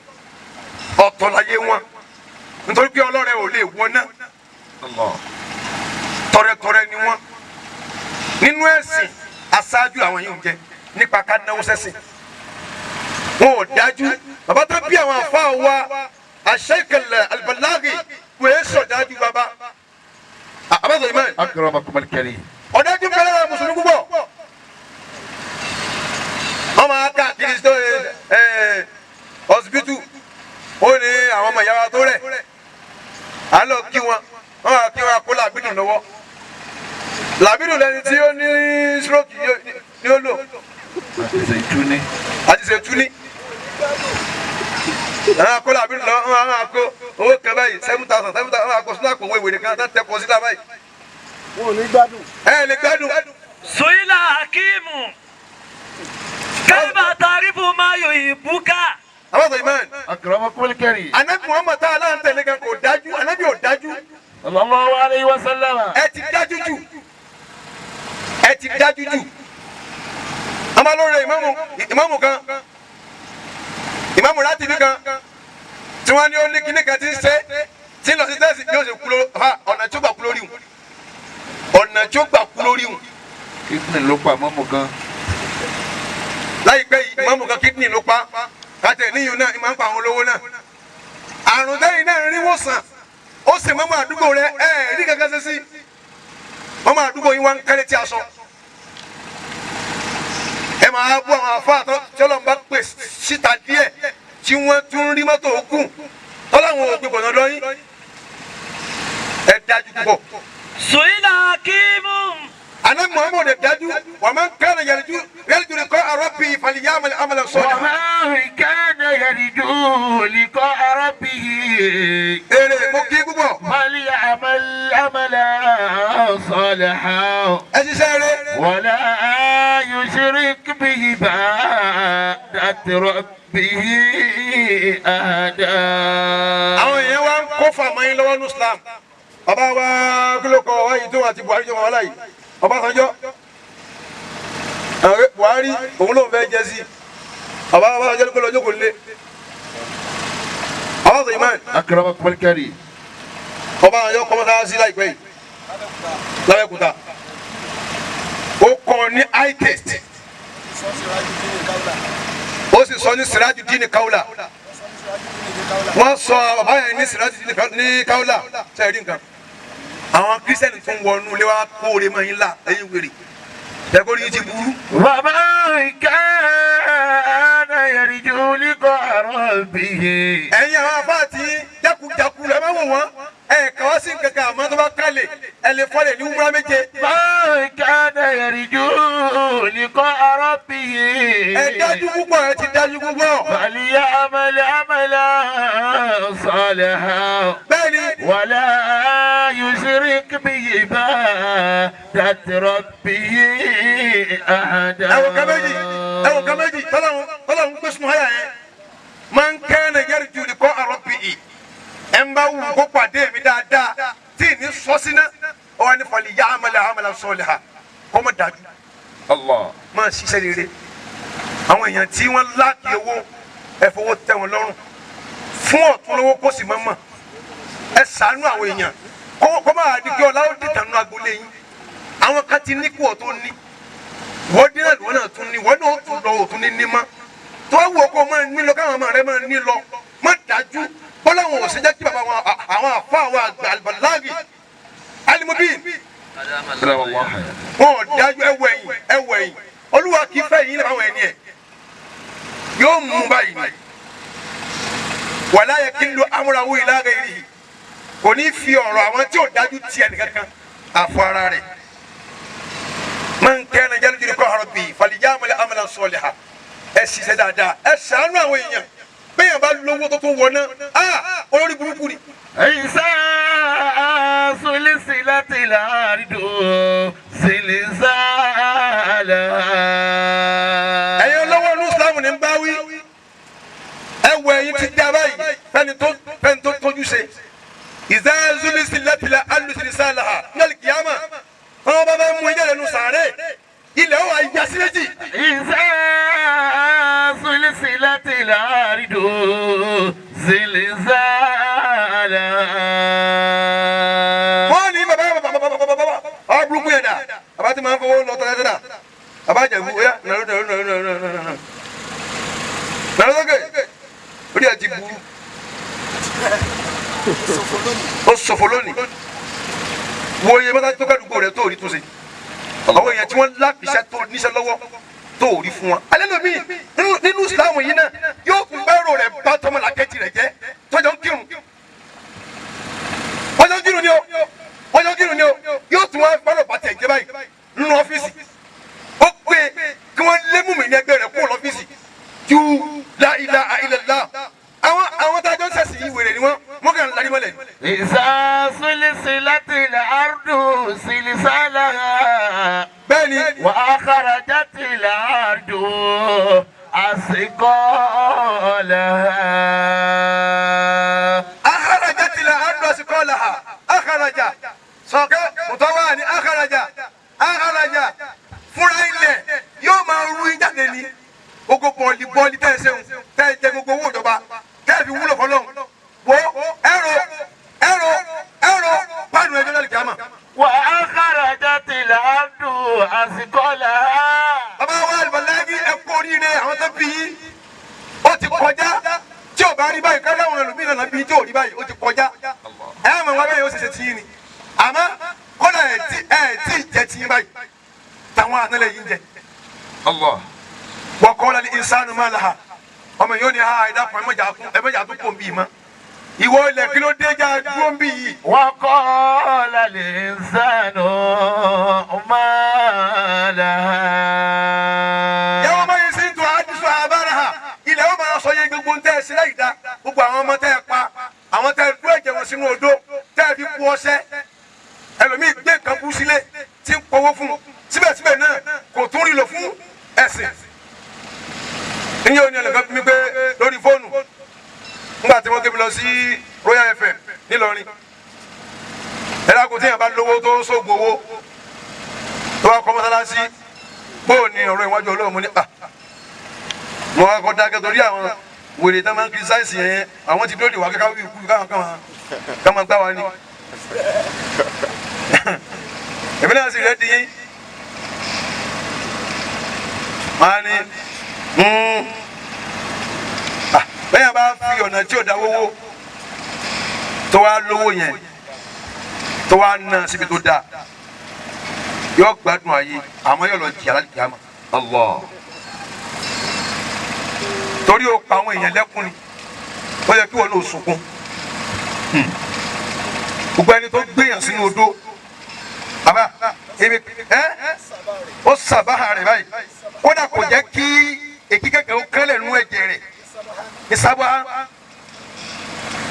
ọ̀tọ̀ láyé wọn nítorí pé ọlọ́rẹ̀ ò lè wọ náà tọrẹtọrẹ ni wọn nínú ẹ̀sìn aṣáájú àwọn yìí ń jẹ nípa ká náwó sẹ́sìn wọn ò dájú. Bàbá tó bí àwọn àfa wa Aṣ-Shaykh Al-Ballagh wò é sọ̀dájú bàbá abáṣọ ìmọ̀ Akramakum al-karim. Ọ̀dájú bẹ́ẹ̀ lára mùsùlùmí púpọ̀ wọ́n máa káàkiri sí ọsibítù ó ní àwọn ọmọ ìyá wa tó rẹ̀ à ń lọ kí wọn wọ́n máa kí wọn kó làbídùn lọ́wọ́ làbídùn lẹni tí ó ní stroke ni ó lò. Àti Zaituni. Àti Zaituni àwọn akó làbídùn lọ́wọ́ wọn máa kó owó kan báyìí 7,000 7,000 wọn máa kó sínú àpò owó ìwé kan tó tẹ kọ sílá báyìí. Wọn ò ní gbádùn. Ẹ lè gbádùn. Suila Hakimu. Kaifa tarifu ma yuhibbuka. Àwọn ọ̀sán ìmọ̀ Akramakum al-karim. Anabi Muhammad tá a láǹtẹ̀lé kan kò dájú anabi ò dájú. Sallallahu alayhi wa sallam. Ẹ ti dájú jù ẹ ti dájú jù. A máa lóore ìmáàmù ìmáàmù kan ìmáàmù rátìbí kan tí wọ́n ní ó ní kíní kan tí ń ṣe tí ń lọ sí tẹ́sí yóò ṣe kú lórí ọ̀nà tí ó gbà kú lórí hùn ọ̀nà tí ó gbà kú lórí hùn. Kídìnrín ló pa mọ́mù kan. Láìpẹ́ yìí ìmáàmù kan kídìnrín ló pa kàtẹ́ níyùn náà ìmáà ń pa àwọn olówó náà àrùn tẹ́yìn náà ń rí wòsàn ó sì mọ́mọ́ àdúgbò rẹ ẹ̀ rí kankan ṣe sí mọ́mọ́ àdúgbò yín wá ń kẹ́lẹ́ tí a sọ ẹ máa bú àwọn afáà tó tí Ọlọ́run bá pè síta díẹ̀ tí wọ́n tún rí mọ́tò òkun tọ́láwọn ò gbé bọ̀nà lọ́yìn ẹ dájú púpọ̀. Suila Hakimu. Anabi Muhammad ẹ dájú wa man kana yarju liqa'a rabbihi falyamal amalan salihan. ومن كان يرجو لقاء ربه Èrè mo kí púpọ̀. فليعمل عملا صالحا Ẹ ṣiṣẹ́ rẹ. ولا يشرك بعبادة ربه أحدا. Àwọn èèyàn wa ń kó fàmọ́ yín lọ́wọ́ ní Islam Bàbá wa kí ló kọ wáyé tó àti Buhari jọ wà láyìí, Ọbásanjọ́. Àwọn Buhari òun ló ń fẹ́ jẹ sí. Bàbá Ọbásanjọ́ ló kó lọ jókòó lé. Ọbásanjọ́ Iman. Akramakum al-karim. Ọbásanjọ́ kọ́ mọ́sálásí láìpẹ́ yìí l'Abẹ́òkúta. Ó kọ́ ní high taste. Ó sì sọ ní Sirajudeen Kaula. Wọ́n sọ bàbá yẹn ní Sirajudeen ní Kaula. Sẹ́yìn rí nǹkan? Àwọn Kírísítẹ́nì tó ń wọnú ilé wa kóore mọ́ yín là ẹ̀yin wèrè. Ẹ̀kọ́ yìí ti burú. ومن كان يرجو لقاء ربه. Ẹ̀yin àwọn afáàtì jákujáku rẹ̀ máa wò wọ́n. Ẹ̀ kà wá sí nǹkan kan àmọ́ tó bá kálẹ̀ ẹ lè fọ́lẹ̀ ní wúrà méje. من كان يرجو لقاء ربه. Ẹ dájú púpọ̀, ẹ ti dájú púpọ̀. فليعمل عملا صالحا. Bẹ́ẹ̀ni. ولا يشرك بعبادة ربه أحدا. Ẹwọ kan méjì, ẹwọ kan méjì tọ́lọ́hún gbé sunu háyà yẹn. Man kana yarju liqa'a rabbihi, ẹ̀ ń bá wù kó pàdé mi dáadáa tí ì ní sọ́sínà ọwọ́ ní falya'mal 'amalan salihan, kọ́ mọ̀ dájú. Allah. Máa ṣiṣẹ́ rere. Àwọn èèyàn tí wọ́n láàkì owó, ẹ fowó tẹ́ wọn lọ́rùn, fún ọ̀tún lówó kó sì mọ́ mọ́. Ẹ ṣàánú àwọn èèyàn kó máa di kí ọlá ó dìtàn nínú agboolé yín. Àwọn kan ti ní kú ọ̀ tó ní wọ́n dín náà, lọ́wọ́ náà tún ní wọ́n náà tún lọ òtún ní ní mọ́ tó wá wù ọ́ kó máa ní lọ, káwọn ọmọ rẹ máa ní lọ. Má dájú bọ́lá wọn ò sì jẹ́ kí bàbá wọn, àwọn àfa, àwọn àgbà albalagi alimobin, wọn ò dájú. Ẹwọ ẹ̀yìn, ẹwọ ẹ̀yìn. Olúwa kì í fẹ́ yín làwọn ẹni ẹ̀ yóò mú báyìí ni. Wala yakilu amrahu ila ghayrihi, kò ní fi ọ̀rọ̀ àwọn tí ò dájú tiẹ̀ nìkankan àfọ ara rẹ̀. Man kana yarju liqa'a rabbi falya'mal 'amalan salihan. Ẹ ṣiṣẹ́ dáadáa, ẹ ṣàánú àwọn èèyàn. Bẹ́ẹ̀ bá lówó tó tún wọ̀ náà, á olórí burúkú ni. إذا زلزلت الأرض زلزالها. Ẹ̀yin olówó inú Islam ní ń bá wí. Ẹ wọ ẹ̀yin ti dá báyìí fẹ́ni tó tójú ṣe. Idha zulzilatil ardu zilzalaha ní kìámà, wọn bá bá mú ilé rẹ̀ nù sàárè, ilẹ̀ ó wà yà sí méjì. إذا زلزلت الأرض زلزالها. Wọ́n ní bàbá bàbá bàbá bàbá bàbá bàbá burúkú yẹn dà, bàbá tí màá ń fowó lọ tọ́lá tọ́lá, bàbá jẹ̀bú ó yá nàró nàró nàró nàró nàró nàró nàró sókè. Orí ẹ̀ ti burú, ó ṣòfò lónìí. Wo iye mọ́tà tó kẹ́dùgbò rẹ̀ tó rí tó ṣe, àwọn èèyàn tí wọ́n láfiṣẹ́ tó níṣẹ́ lọ́wọ́ tó rí fún wọn. Alẹ́ lomi nínú Ìsìlámù yìí náà yóò kún bẹ́rù rẹ̀ bá tọmọlàkejì rẹ̀ jẹ́ tọ́jọ́ ń kírun. Wọ́n jọ ń kírun ni o, wọ́n jọ ń kírun ni o. Yóò tún wá gbọ́dọ̀ bá tiẹ̀ jẹ́ báyìí nínú ọ́fíìsì. Ó pé kí wọ́n lé mú mi ní ẹgbẹ́ rẹ̀ kúrò lọ́fíìsì ju la ilaha illallah. Àwọn tá a jọ ń sẹ̀sìn yìí, wèrè ni wọ́n, wọ́n kàn ń larí mọ́lẹ̀ ni. إذا زلزلت الأرض زلزالها. Bẹ́ẹ̀ni. وأخرجت الأرض أثقالها. Akharajat al-ardu asqalaha. Akharaja sọ̀kẹ́ mùtọ́wá ni akharaja akharaja fúnra ilẹ̀ yóò máa rú jáde ní gbogbo bọ́ọ̀lì bọ́ọ̀lì tẹ́ ẹ ṣeun, tẹ́ ẹ jẹ gbogbo owó ìjọba tẹ́ ẹ fi wúlò fọlọ́hún. Wo ẹ̀rọ ẹ̀rọ ẹ̀rọ pàánù ẹjọ́ lálẹ́ kìámà. وأخرجت الأرض أثقالها. Bàbá wa Albalagi, ẹ kú oríire. Àwọn tó bí yín ó ti kọjá. Tí ò bá rí báyìí ká láwọn ẹlòmíràn náà bí tí ò rí báyìí, ó ti kọjá. Ẹ mọ̀ wá bẹ́ẹ̀ yóò ṣẹ̀ṣẹ̀ tí yín ni, àmọ́ kọ́lá ẹ̀ tí ì jẹ́ tí yín báyìí táwọn ànálẹ̀ yìí ń jẹ. Wa qala al-insanu ma laha. Ọmọ yóò ní ha, ẹ̀dá kan ẹ̀mẹ́jà tó kò ń bì í mọ́. Ìwọ ilẹ̀, kí ló dé já dúró ń bì yìí? وقال الإنسان ما لها. Yàwó bá yẹn sí tó àdìsọ àbára ha, ilẹ̀ ó máa sọ yẹn gbogbo ń tẹ́ ẹ sí láyìí dá, gbogbo àwọn ọmọ tẹ́ ẹ pa, àwọn tẹ́ ẹ dúró ẹ̀jẹ̀ wọn sínú odó tẹ́ ẹ fi kú ọṣẹ. Ẹlòmíì gbé nǹkan kú sílé tí ń pọwó fún un, síbẹ̀síbẹ̀ náà kò tún rí lò fún ẹ̀sìn. Níyẹn ò ní ẹnìkan bí mi pé lórí fóònù nígbà tí wọ́n gbé mi lọ sí Royal FM nílọrin. Ẹ dákun tí yẹn bá lówó tó ń sóògùn owó tó wá kọ́ mọ́sálásí bóò ní ọ̀rọ̀ ìwájú Ọlọ́run mo ní à mo wá kọ́ dákẹ́ torí àwọn wèrè tán máa ń kírísáìsì yẹn àwọn ti dóòlì wá kíkà wí kú káwọn ká máa gbá wa ni. Èmi náà sì rẹ́ di yín. Máa ní bẹ́ẹ̀ bá fi ọ̀nà tí ò dá wówó tó wá lówó yẹn tó wá ná síbi tó dáa yóò gbádùn ayé àmọ́ yóò lọ jìyà láti kíámà. Allah. Torí o pa àwọn èèyàn lẹ́kùn ni ó yẹ kí wọn náà sunkún. Gbogbo ẹni tó gbéyàn sínú odó bàbá ebi ẹ ó sàbáhà rẹ báyìí kódà kò jẹ́ kí èkí kẹ̀kẹ́ ó kẹ́lẹ̀ nú ẹ̀jẹ̀ rẹ̀ ìsábà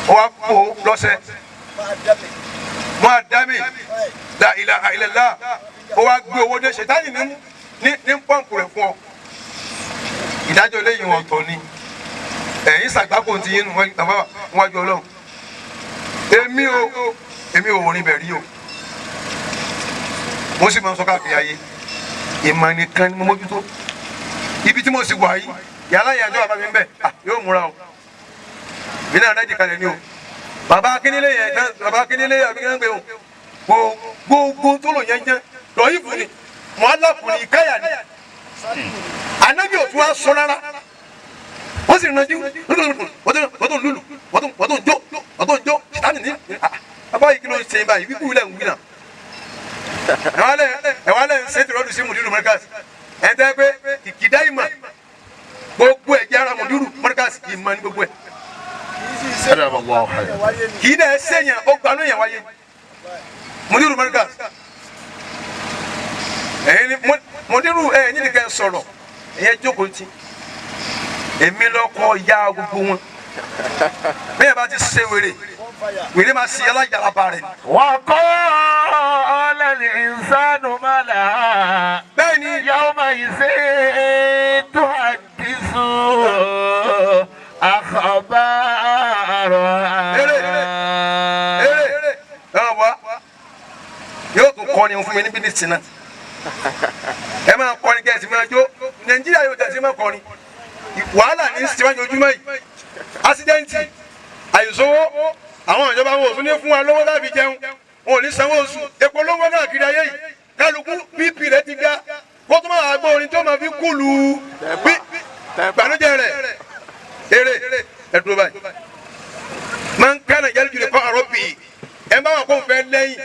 ó wá kó lọ́sẹ̀ mọ́ àdámì la ilaha illallah ó wá gbé owó dé ṣètánì ní pọ́ǹpù rẹ̀ fún ọ. Ìdájọ́ eléyìí wọn tọ́ ni ẹ̀yin sàgbákò ti yín wájú Ọlọ́run. Èmi ò rìn bẹ̀ rí o, mo sì máa ń sọ káàkiri ayé ìmọ̀ nìkan ni mo mójútó. Ibi tí mo sì wà yìí yàrá ìyàjọ́ bàbá mi ń bẹ̀ yóò múra o, mi náà rẹ́jì kalẹ̀ ni o. Bàbá akínílé yẹn bàbá akínílé àbí kí wọ́n gbé o gbogbo tó lò yẹn jẹ́ lọ́yìn fún ni mọ́ alákùnrin ìkáyà ni anabi òtún wa sọ rárá wọ́n sì rànjú wọ́n tó lùlù wọ́n tó jó wọ́n tó jó sitani ní bàbá yìí kí ló ń ṣe báyìí wíwú ilẹ̀ ń wí náà. Ẹ̀wọ̀n alẹ́ ń ṣe tìrọ́dù sí mùdírù mọ́ríkàsì ẹ̀ tẹ́ pé kìkìdá ìmọ̀ gbogbo ẹ̀ jẹ́ ara mùdírù mọ́ríkàsì ìmọ̀ ní gbogbo ẹ̀. Kì í dẹ̀ ṣèyàn ó gbanú yẹn wáyé mùdírù mọ́ríkàsì ẹ̀yin ni mùdírù ẹ̀ ní nìkan sọ̀rọ̀ ẹ̀yẹ jókòó ti èmi lọ́kọ̀ ya gbogbo wọn bẹ́ẹ̀ bá ti ṣe wèrè wèrè máa ṣe alájàlábà rẹ̀. وقال الإنسان ما لها Bẹ́ẹ̀ ni يومئذ تحدث أخبارها. Eré ẹ wá yóò tún kọrin fún mi níbi ní sinna ẹ máa kọrin kẹ́ ẹ sì máa jó. Nàìjíríà yóò tẹ̀sí máa kọrin wàhálà ní síwájú ojúmọ́ yìí ásídẹ́ǹtì àìsówó àwọn ìjọba wọn ò tún ní fún wa lówó láti jẹun wọn ò ní sanwó oṣù epo lówó náà kiri ayé yìí kálukú bp rẹ ti ga kó tó máa gbọ́ orin tó máa fi kúlù bí ìbànújẹ́ rẹ̀ eré ẹ dúró báyìí. Máa ń kánà yálù jùlọ kọ́ àrọ́ bì í ẹ bá wọn kó fẹ́ lẹ́yìn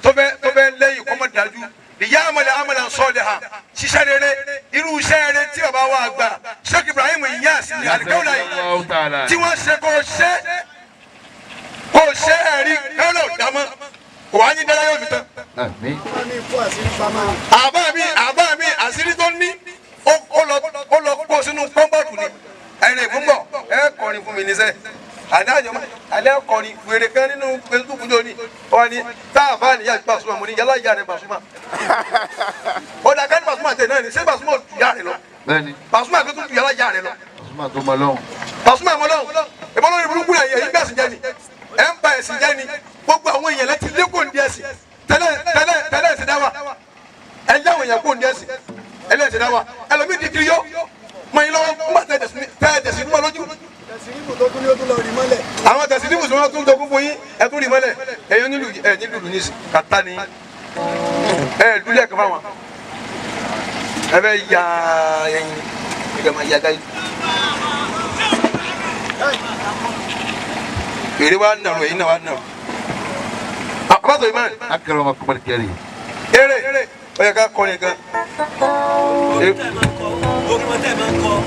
tó fẹ́ lẹ́yìn kọ́mọ dájú ìyá amọ̀lẹ̀ amọ̀lẹ̀ sọ̀lẹ̀ ha ṣiṣẹ́ rere irú iṣẹ́ rere tí bàbá wa gbà Sheikh Ibrahim Inyas alikawula yìí tí wọ́n ṣe kó ṣe kó ṣe ẹ̀rí kẹ́lẹ́ ò dámọ́ kò wá ní dára yóò fi tán. Àbá mi àṣírí tó ní ó lọ kó sínú kọ́ńbọ̀tù ni ẹ̀rìn ìfúnbọ̀ ẹ̀ kọrin fún mi níṣẹ́ alẹ́ kọrin wèrè kan nínú Facebook jọ ni wọ́n ní tá a bá níyà Pasuma mo ní yálà ìyá rẹ̀ Pasuma ó dà ká ní Pasuma tẹ̀ náà ni ṣé Pasuma ò ju ìyá rẹ̀ lọ? Bẹ́ẹ̀ni. Pasuma tó tún ju yálà ìyá rẹ̀ lọ. Pasuma tó mọ lọ́hùn. Pasuma mọ lọ́hùn ìbọn lórí burúkú rẹ̀ yẹn ìgbà ẹ̀sìn jẹ́ ni ẹ̀ ń ba ẹ̀sìn jẹ́ ni gbogbo àwọn èèyàn láti lé kò ní ẹ̀sìn tẹ́lẹ̀ tẹ́lẹ̀ tẹ́lẹ̀ ẹ̀sìn dáwà ẹ̀ ń yáwọn èèyàn kò ní ẹ̀sìn ẹlẹ́sìn dáwà ẹlòmíì di kiri yó mọ yín lọ́wọ́ ńgbà tẹ́ ẹ̀dẹ̀sìn ní wọn lójú. Àwọn tẹ̀sí níbùsùn wọn tún jogún fún yín ẹ tún rí mọ́lẹ̀ ẹ̀yin nílùú ẹ̀ nílùú ní kàtá ni ẹ lulẹ̀ kan fáwọn ẹ bẹ ya ẹyin ẹ kẹ máa ya gáyé. Èrè wa nàró ẹ̀yin náà wa nàró. Àbátọ̀ yìí máa. Akramakum al-karim. Eré ó yẹ ká kọrin gan.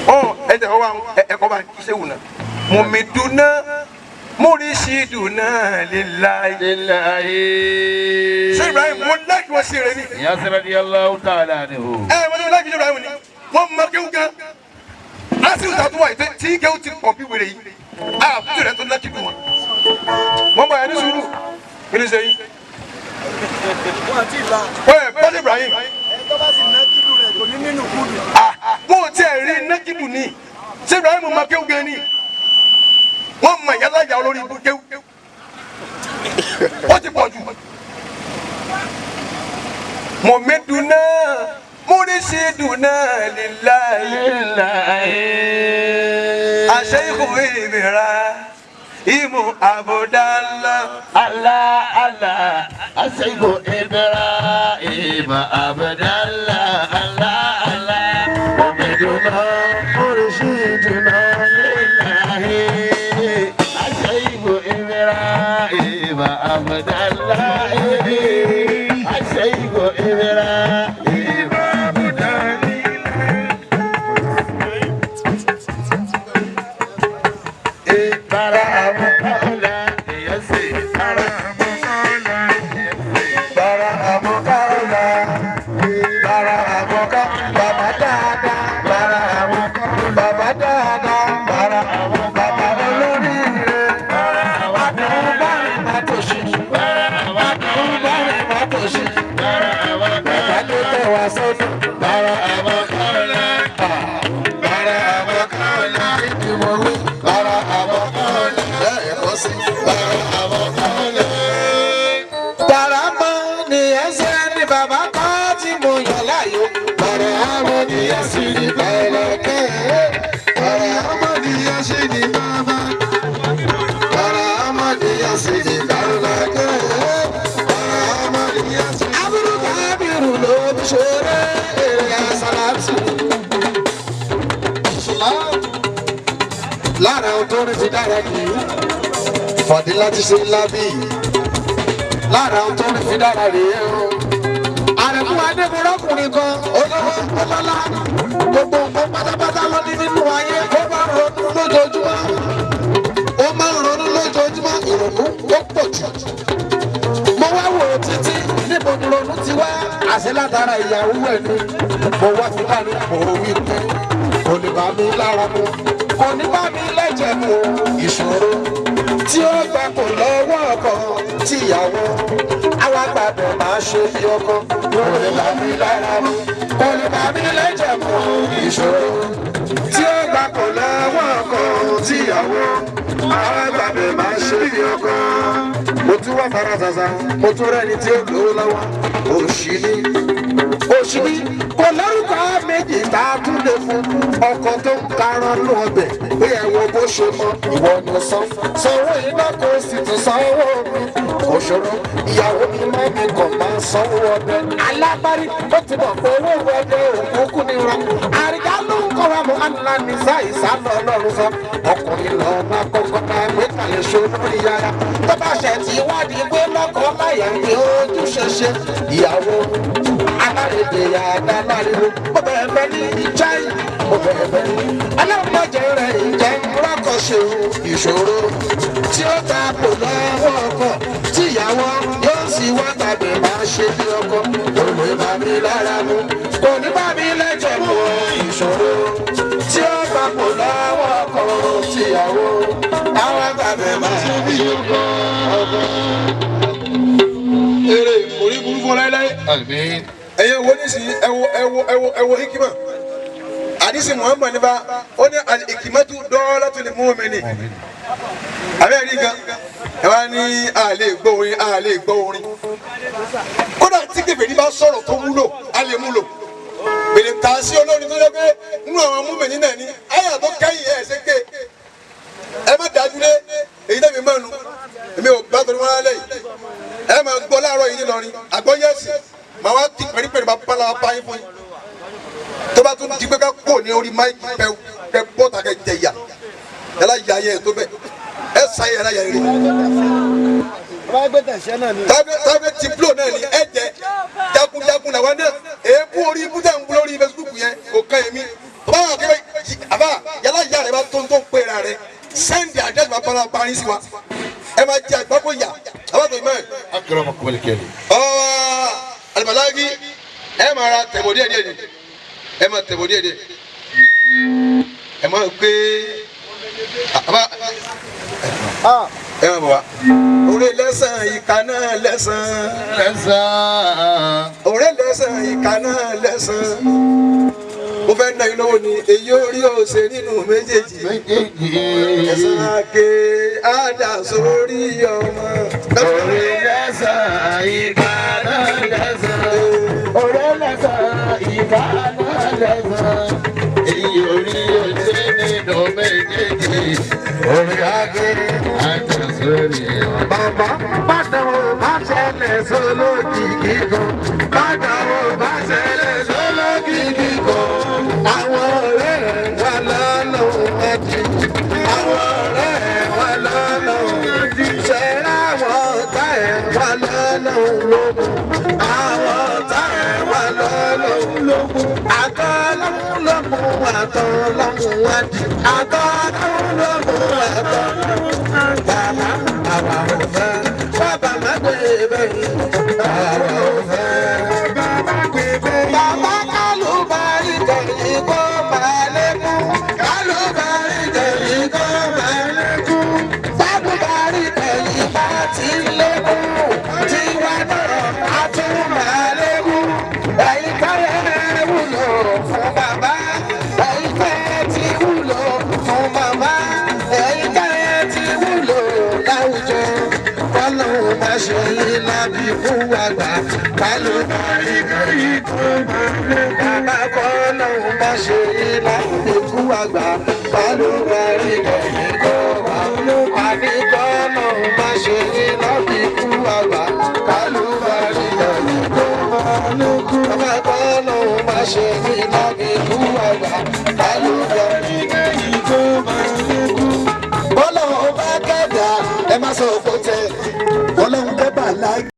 Ọ ẹ tẹ ọ wa ẹ kọ́ bá kí sẹ́wù náà. Mùmídùnà múrísìdùnà lillahi. Lillahi. Ṣé Ibrahim mo láìkí wọn sí rẹ ni? Inyas radiyallahu ta'ala anhu. Ẹ wọ́n ní láìkí Ibrahim ni wọ́n mọ kéwù gan. Asiru ta tó wà yìí tí kéwù ti pọ̀ bí wèrè yìí. Àbúrò rẹ̀ tó láìkí dùn wọn. Wọ́n bọ̀ ẹ̀ ní sùúrù. Kí ni ṣe yín? Ẹ bọ́sẹ̀ Ibrahim. Bó o tiẹ̀ rí nákìdù ni ṣé Ibrahim mọ kéwù gan ni? Wọ́n mọ ìyálàyà olórí ibú kéwù. Ó ti pọ̀ jù. Mọ̀mẹ́dúná múrísídùná lillahi. Àṣeyìkú ìbìrà ìmú àbúdálá. Allah Allah Aseiku Ibrahim Abdallah Allah Allah Mumiduna Murshiduna Lillahi Aseiku Ibrahim Abdallah Aseiku Ibrahim Abdallah. Bara amukaula yasi bara amukaula bara amukaula bara amuka baba dada bara amuka baba dada bara amuka baba olóríire bara amuka matosi bara amuka matosi bara amuka baba tó tẹ̀ wá sọ́nà bara amukaula bara amukaula ìdìbò bara amukaula lẹ́ẹ̀kọ́ sí bara amukaula. Tàràmọ́ ni ẹsẹ̀ ni bàbá kọ́ tí mo yàn láàyò. Tàràmọ́ ni ẹsẹ̀ ni bàbá kẹ́. Tàràmọ́ ni ẹsẹ̀ ni bàbá. Tàràmọ́ ni ẹsẹ̀ ni bàbá kẹ́. Tàràmọ́ ni ẹsẹ̀. Aburú kábírù ló ń ṣeré èrè àsàlátù. Lára ohun tó ń fi dára nìyí, Fàdílà ti ṣe ńlá bíi lára ohun tó ń fi dára rèé o. Àrẹ̀mú Adébúrọ́kùnrin kan olówó ọlọ́lá gbogbo nǹkan pátápátá ló ní nínú ayé ó máa ń ronú lójoojúmọ́. Ó máa ń ronú lójoojúmọ́ ìrònú ó pọ̀ jù. Mo wá wò ó títí níbo ni ronú ti wá àṣẹ látara ìyàwó ẹ̀ ni. Mo wá fi láàrin mo wí pé kò lè bá mi lára mu kò ní bá mi lẹ́jẹ̀ mu ìṣòro tí ó gbà kò lọ́wọ́ ọkọ tíyàwó àwa gbàdọ̀ máa ṣe bí ọkọ kò lè bá mi lára mu kò lè bá mi lẹ́jẹ̀ mu ìṣòro tí ó gbà kò lọ́wọ́ ọkọ tíyàwó àwa gbàdọ̀ máa ṣe bí ọkọ. Mo tún wá fara ṣàṣà mo tún rẹ́ni tí ó lówó lọ́wọ́ òṣì ni òṣì ni kò lórúkọ méjì tá a tún lè fún ọkọ tó ń karán ló ọbẹ̀ pé ẹ wo bó ṣe mọ ìwọ ni san sanwó iná kò sì tún sanwó mi kò ṣòro ìyàwó mi má mi kàn máa sanwó ọbẹ̀ alábárí ó ti mọ̀ pé owó ọbẹ̀ òkúkú ni ra àrídá ló ń kọ́ wa mọ́ ànlá ní sáìsá lọ lọ́rùn sọ ọkùnrin lọ́ọ́ máa kọ́kọ́ máa gbé kalẹ̀ ṣe olórí yàrá tó bá ṣẹ̀ tí wádìí pé lọ́kọ láyà ní ojúṣe ṣe ìyàwó alárédè yàrá láriwo mo bẹ̀rẹ̀ bẹ́ ní ìjáì mo bẹ̀rẹ̀ bẹ́ ní alámọ̀jẹ̀ rẹ̀ ìjẹ́ rọ́kọ̀ṣe ìṣòro tí ó ta kò lọ́wọ́ ọkọ tíyàwó yóò sì wá tàbí máa ṣe bí ọkọ kò lè bá mi lára mu kò ní bá mi lẹ́jẹ̀ mu ìṣòro tí ó ta kò lọ́wọ́ ọkọ tíyàwó àwọn tàbí máa ṣe bí ọkọ. Eré orí burú fún ọ láéláé. Ẹyẹ wo nísìnyí ẹ wo ẹ wo ẹ wo ẹ wo hikima. Àdìsí Muhammad nípa ó ní al-hikimatu dalatul mu'mini. Àbẹ́ rí gan. Ẹ wá ní a lè gbọ́ orin a lè gbọ́ orin. Kódà tí kèfèrí bá sọ̀rọ̀ tó wúlò a lè múlò. Bèrè tà sí olórin tó yẹ pé nínú àwọn múmìnì náà ni àyà tó kẹ́yìn ẹ̀ ṣe ké. Ẹ má dájú lé èyí tẹ̀mí mọ́nu. Èmi ò bá torí wọn lálẹ́ yìí. Ẹ máa gbọ́ láàárọ̀ yìí nílọrin àgbọ́yẹ̀sì màá wá kí pẹ̀lúpẹ̀lú bá bá la bá yín fún yín. Tó bá tún di pé ká kó ní orí máìkì pẹ pẹ bọ́ta kẹ jẹ ìyà yàrá ìyá yẹn tó bẹ ẹ sa yàrá yà rẹ. Bá gbé tẹ̀sẹ̀ náà ni. Tábìlì ti blow náà ni ẹ jẹ jagunjagun làwọn náà èébú orí ibú tẹ̀ ń bú lórí Facebook yẹn kò kàn yẹn mi. Tó bá wà kí àbá yàrá ìyá rẹ bá tó ń tó ń pè ra rẹ sẹ́ndì àdírẹ́sì máa bá la bá yín sí wa ẹ máa jẹ àgbákò yà àbá tó ìmọ̀ ẹ̀. Akramakum al-karim. Ọwọ́ alibalagi ẹ máa ra tẹ̀bọ̀ díẹ̀ díẹ̀ ni ẹ máa tẹ̀bọ̀ díẹ̀ díẹ̀ ẹ máa gbé àbá ẹ máa bọ̀ wá. Òrè lẹ́sàn ìka náà lẹ́sàn. Lẹ́sàn. Òrè lẹ́sàn ìka náà lẹ́sàn. Mo fẹ́ ná yín lọ́wọ́ ni èyí orí òsè nínú méjèèjì. Méjèèjì. Ẹ̀sán àké àdá sórí ọmọ. Òrè lẹ́sàn ìka náà lẹ́sàn. Ọ̀rẹ́ lẹ́sàn-án, ìfà náà lẹ́sàn-án. Èyí orí oṣù nínú méjèèjì. Orí adé àjọsórí ọ̀. Bàbá bàtàwọ̀ bá ṣẹlẹ̀ sólókìkí kan. Bàtàwọ̀ bá ṣẹlẹ̀ sólókìkí kan. Àwọn ọ̀rẹ́ rẹ̀ wà lọ́lọ́run ẹ̀jì. Àwọn ọ̀rẹ́ rẹ̀ wà lọ́lọ́run ẹ̀jì. Ṣẹ̀rá àwọn ọ̀tá ẹ̀ wà lọ́lọ́run lógun. Àwọn ọ̀tá ẹ̀ wà lọ́lọ́run lógun. Àtọ́lọ́run lógun àtọ́lọ́run wájú. Àtọ́lọ́run lógun àtọ́lọ́run wájú. Bàbá àwa ò fẹ́. Bàbá má gbé bẹ́yìn. Àwa ò fẹ́. Bàbá má gbé bẹ́yìn. Bàbá kálùbárí kẹ̀yìn kó máa lékún. Kálùbárí kẹ̀yìn kó máa lékún. Sábùbárí kẹ̀yìn bá ti lékún. Tiwa náà á tún máa lékún. Ẹ̀yin káyọ̀ wúlò fún bàbá. Ẹ̀yin tẹ́ ti wúlò fún màmá. Ẹ̀yin káyọ̀ ti wúlò láwùjọ. Kọ́lọ́hún má ṣe yín lábí fún àgbà. Kálùbárí kẹ̀yìn kó máa lékún. Bàbá kọ́lọ́hún má ṣe yín lábí fún àgbà. Kálùbárí kẹ̀yìn kó máa lékún. Àní kọ́lọ́hún má ṣe yín lábí fún àgbà. Kálùbárí kẹ̀yìn kó máa lékún. Bàbá kọ́lọ́hún má ṣe yín lábí fún àgbà. Kálùbárí kẹ̀yìn kó máa lékún. Bọ́lá ò bá kẹ́dà ẹ má sọ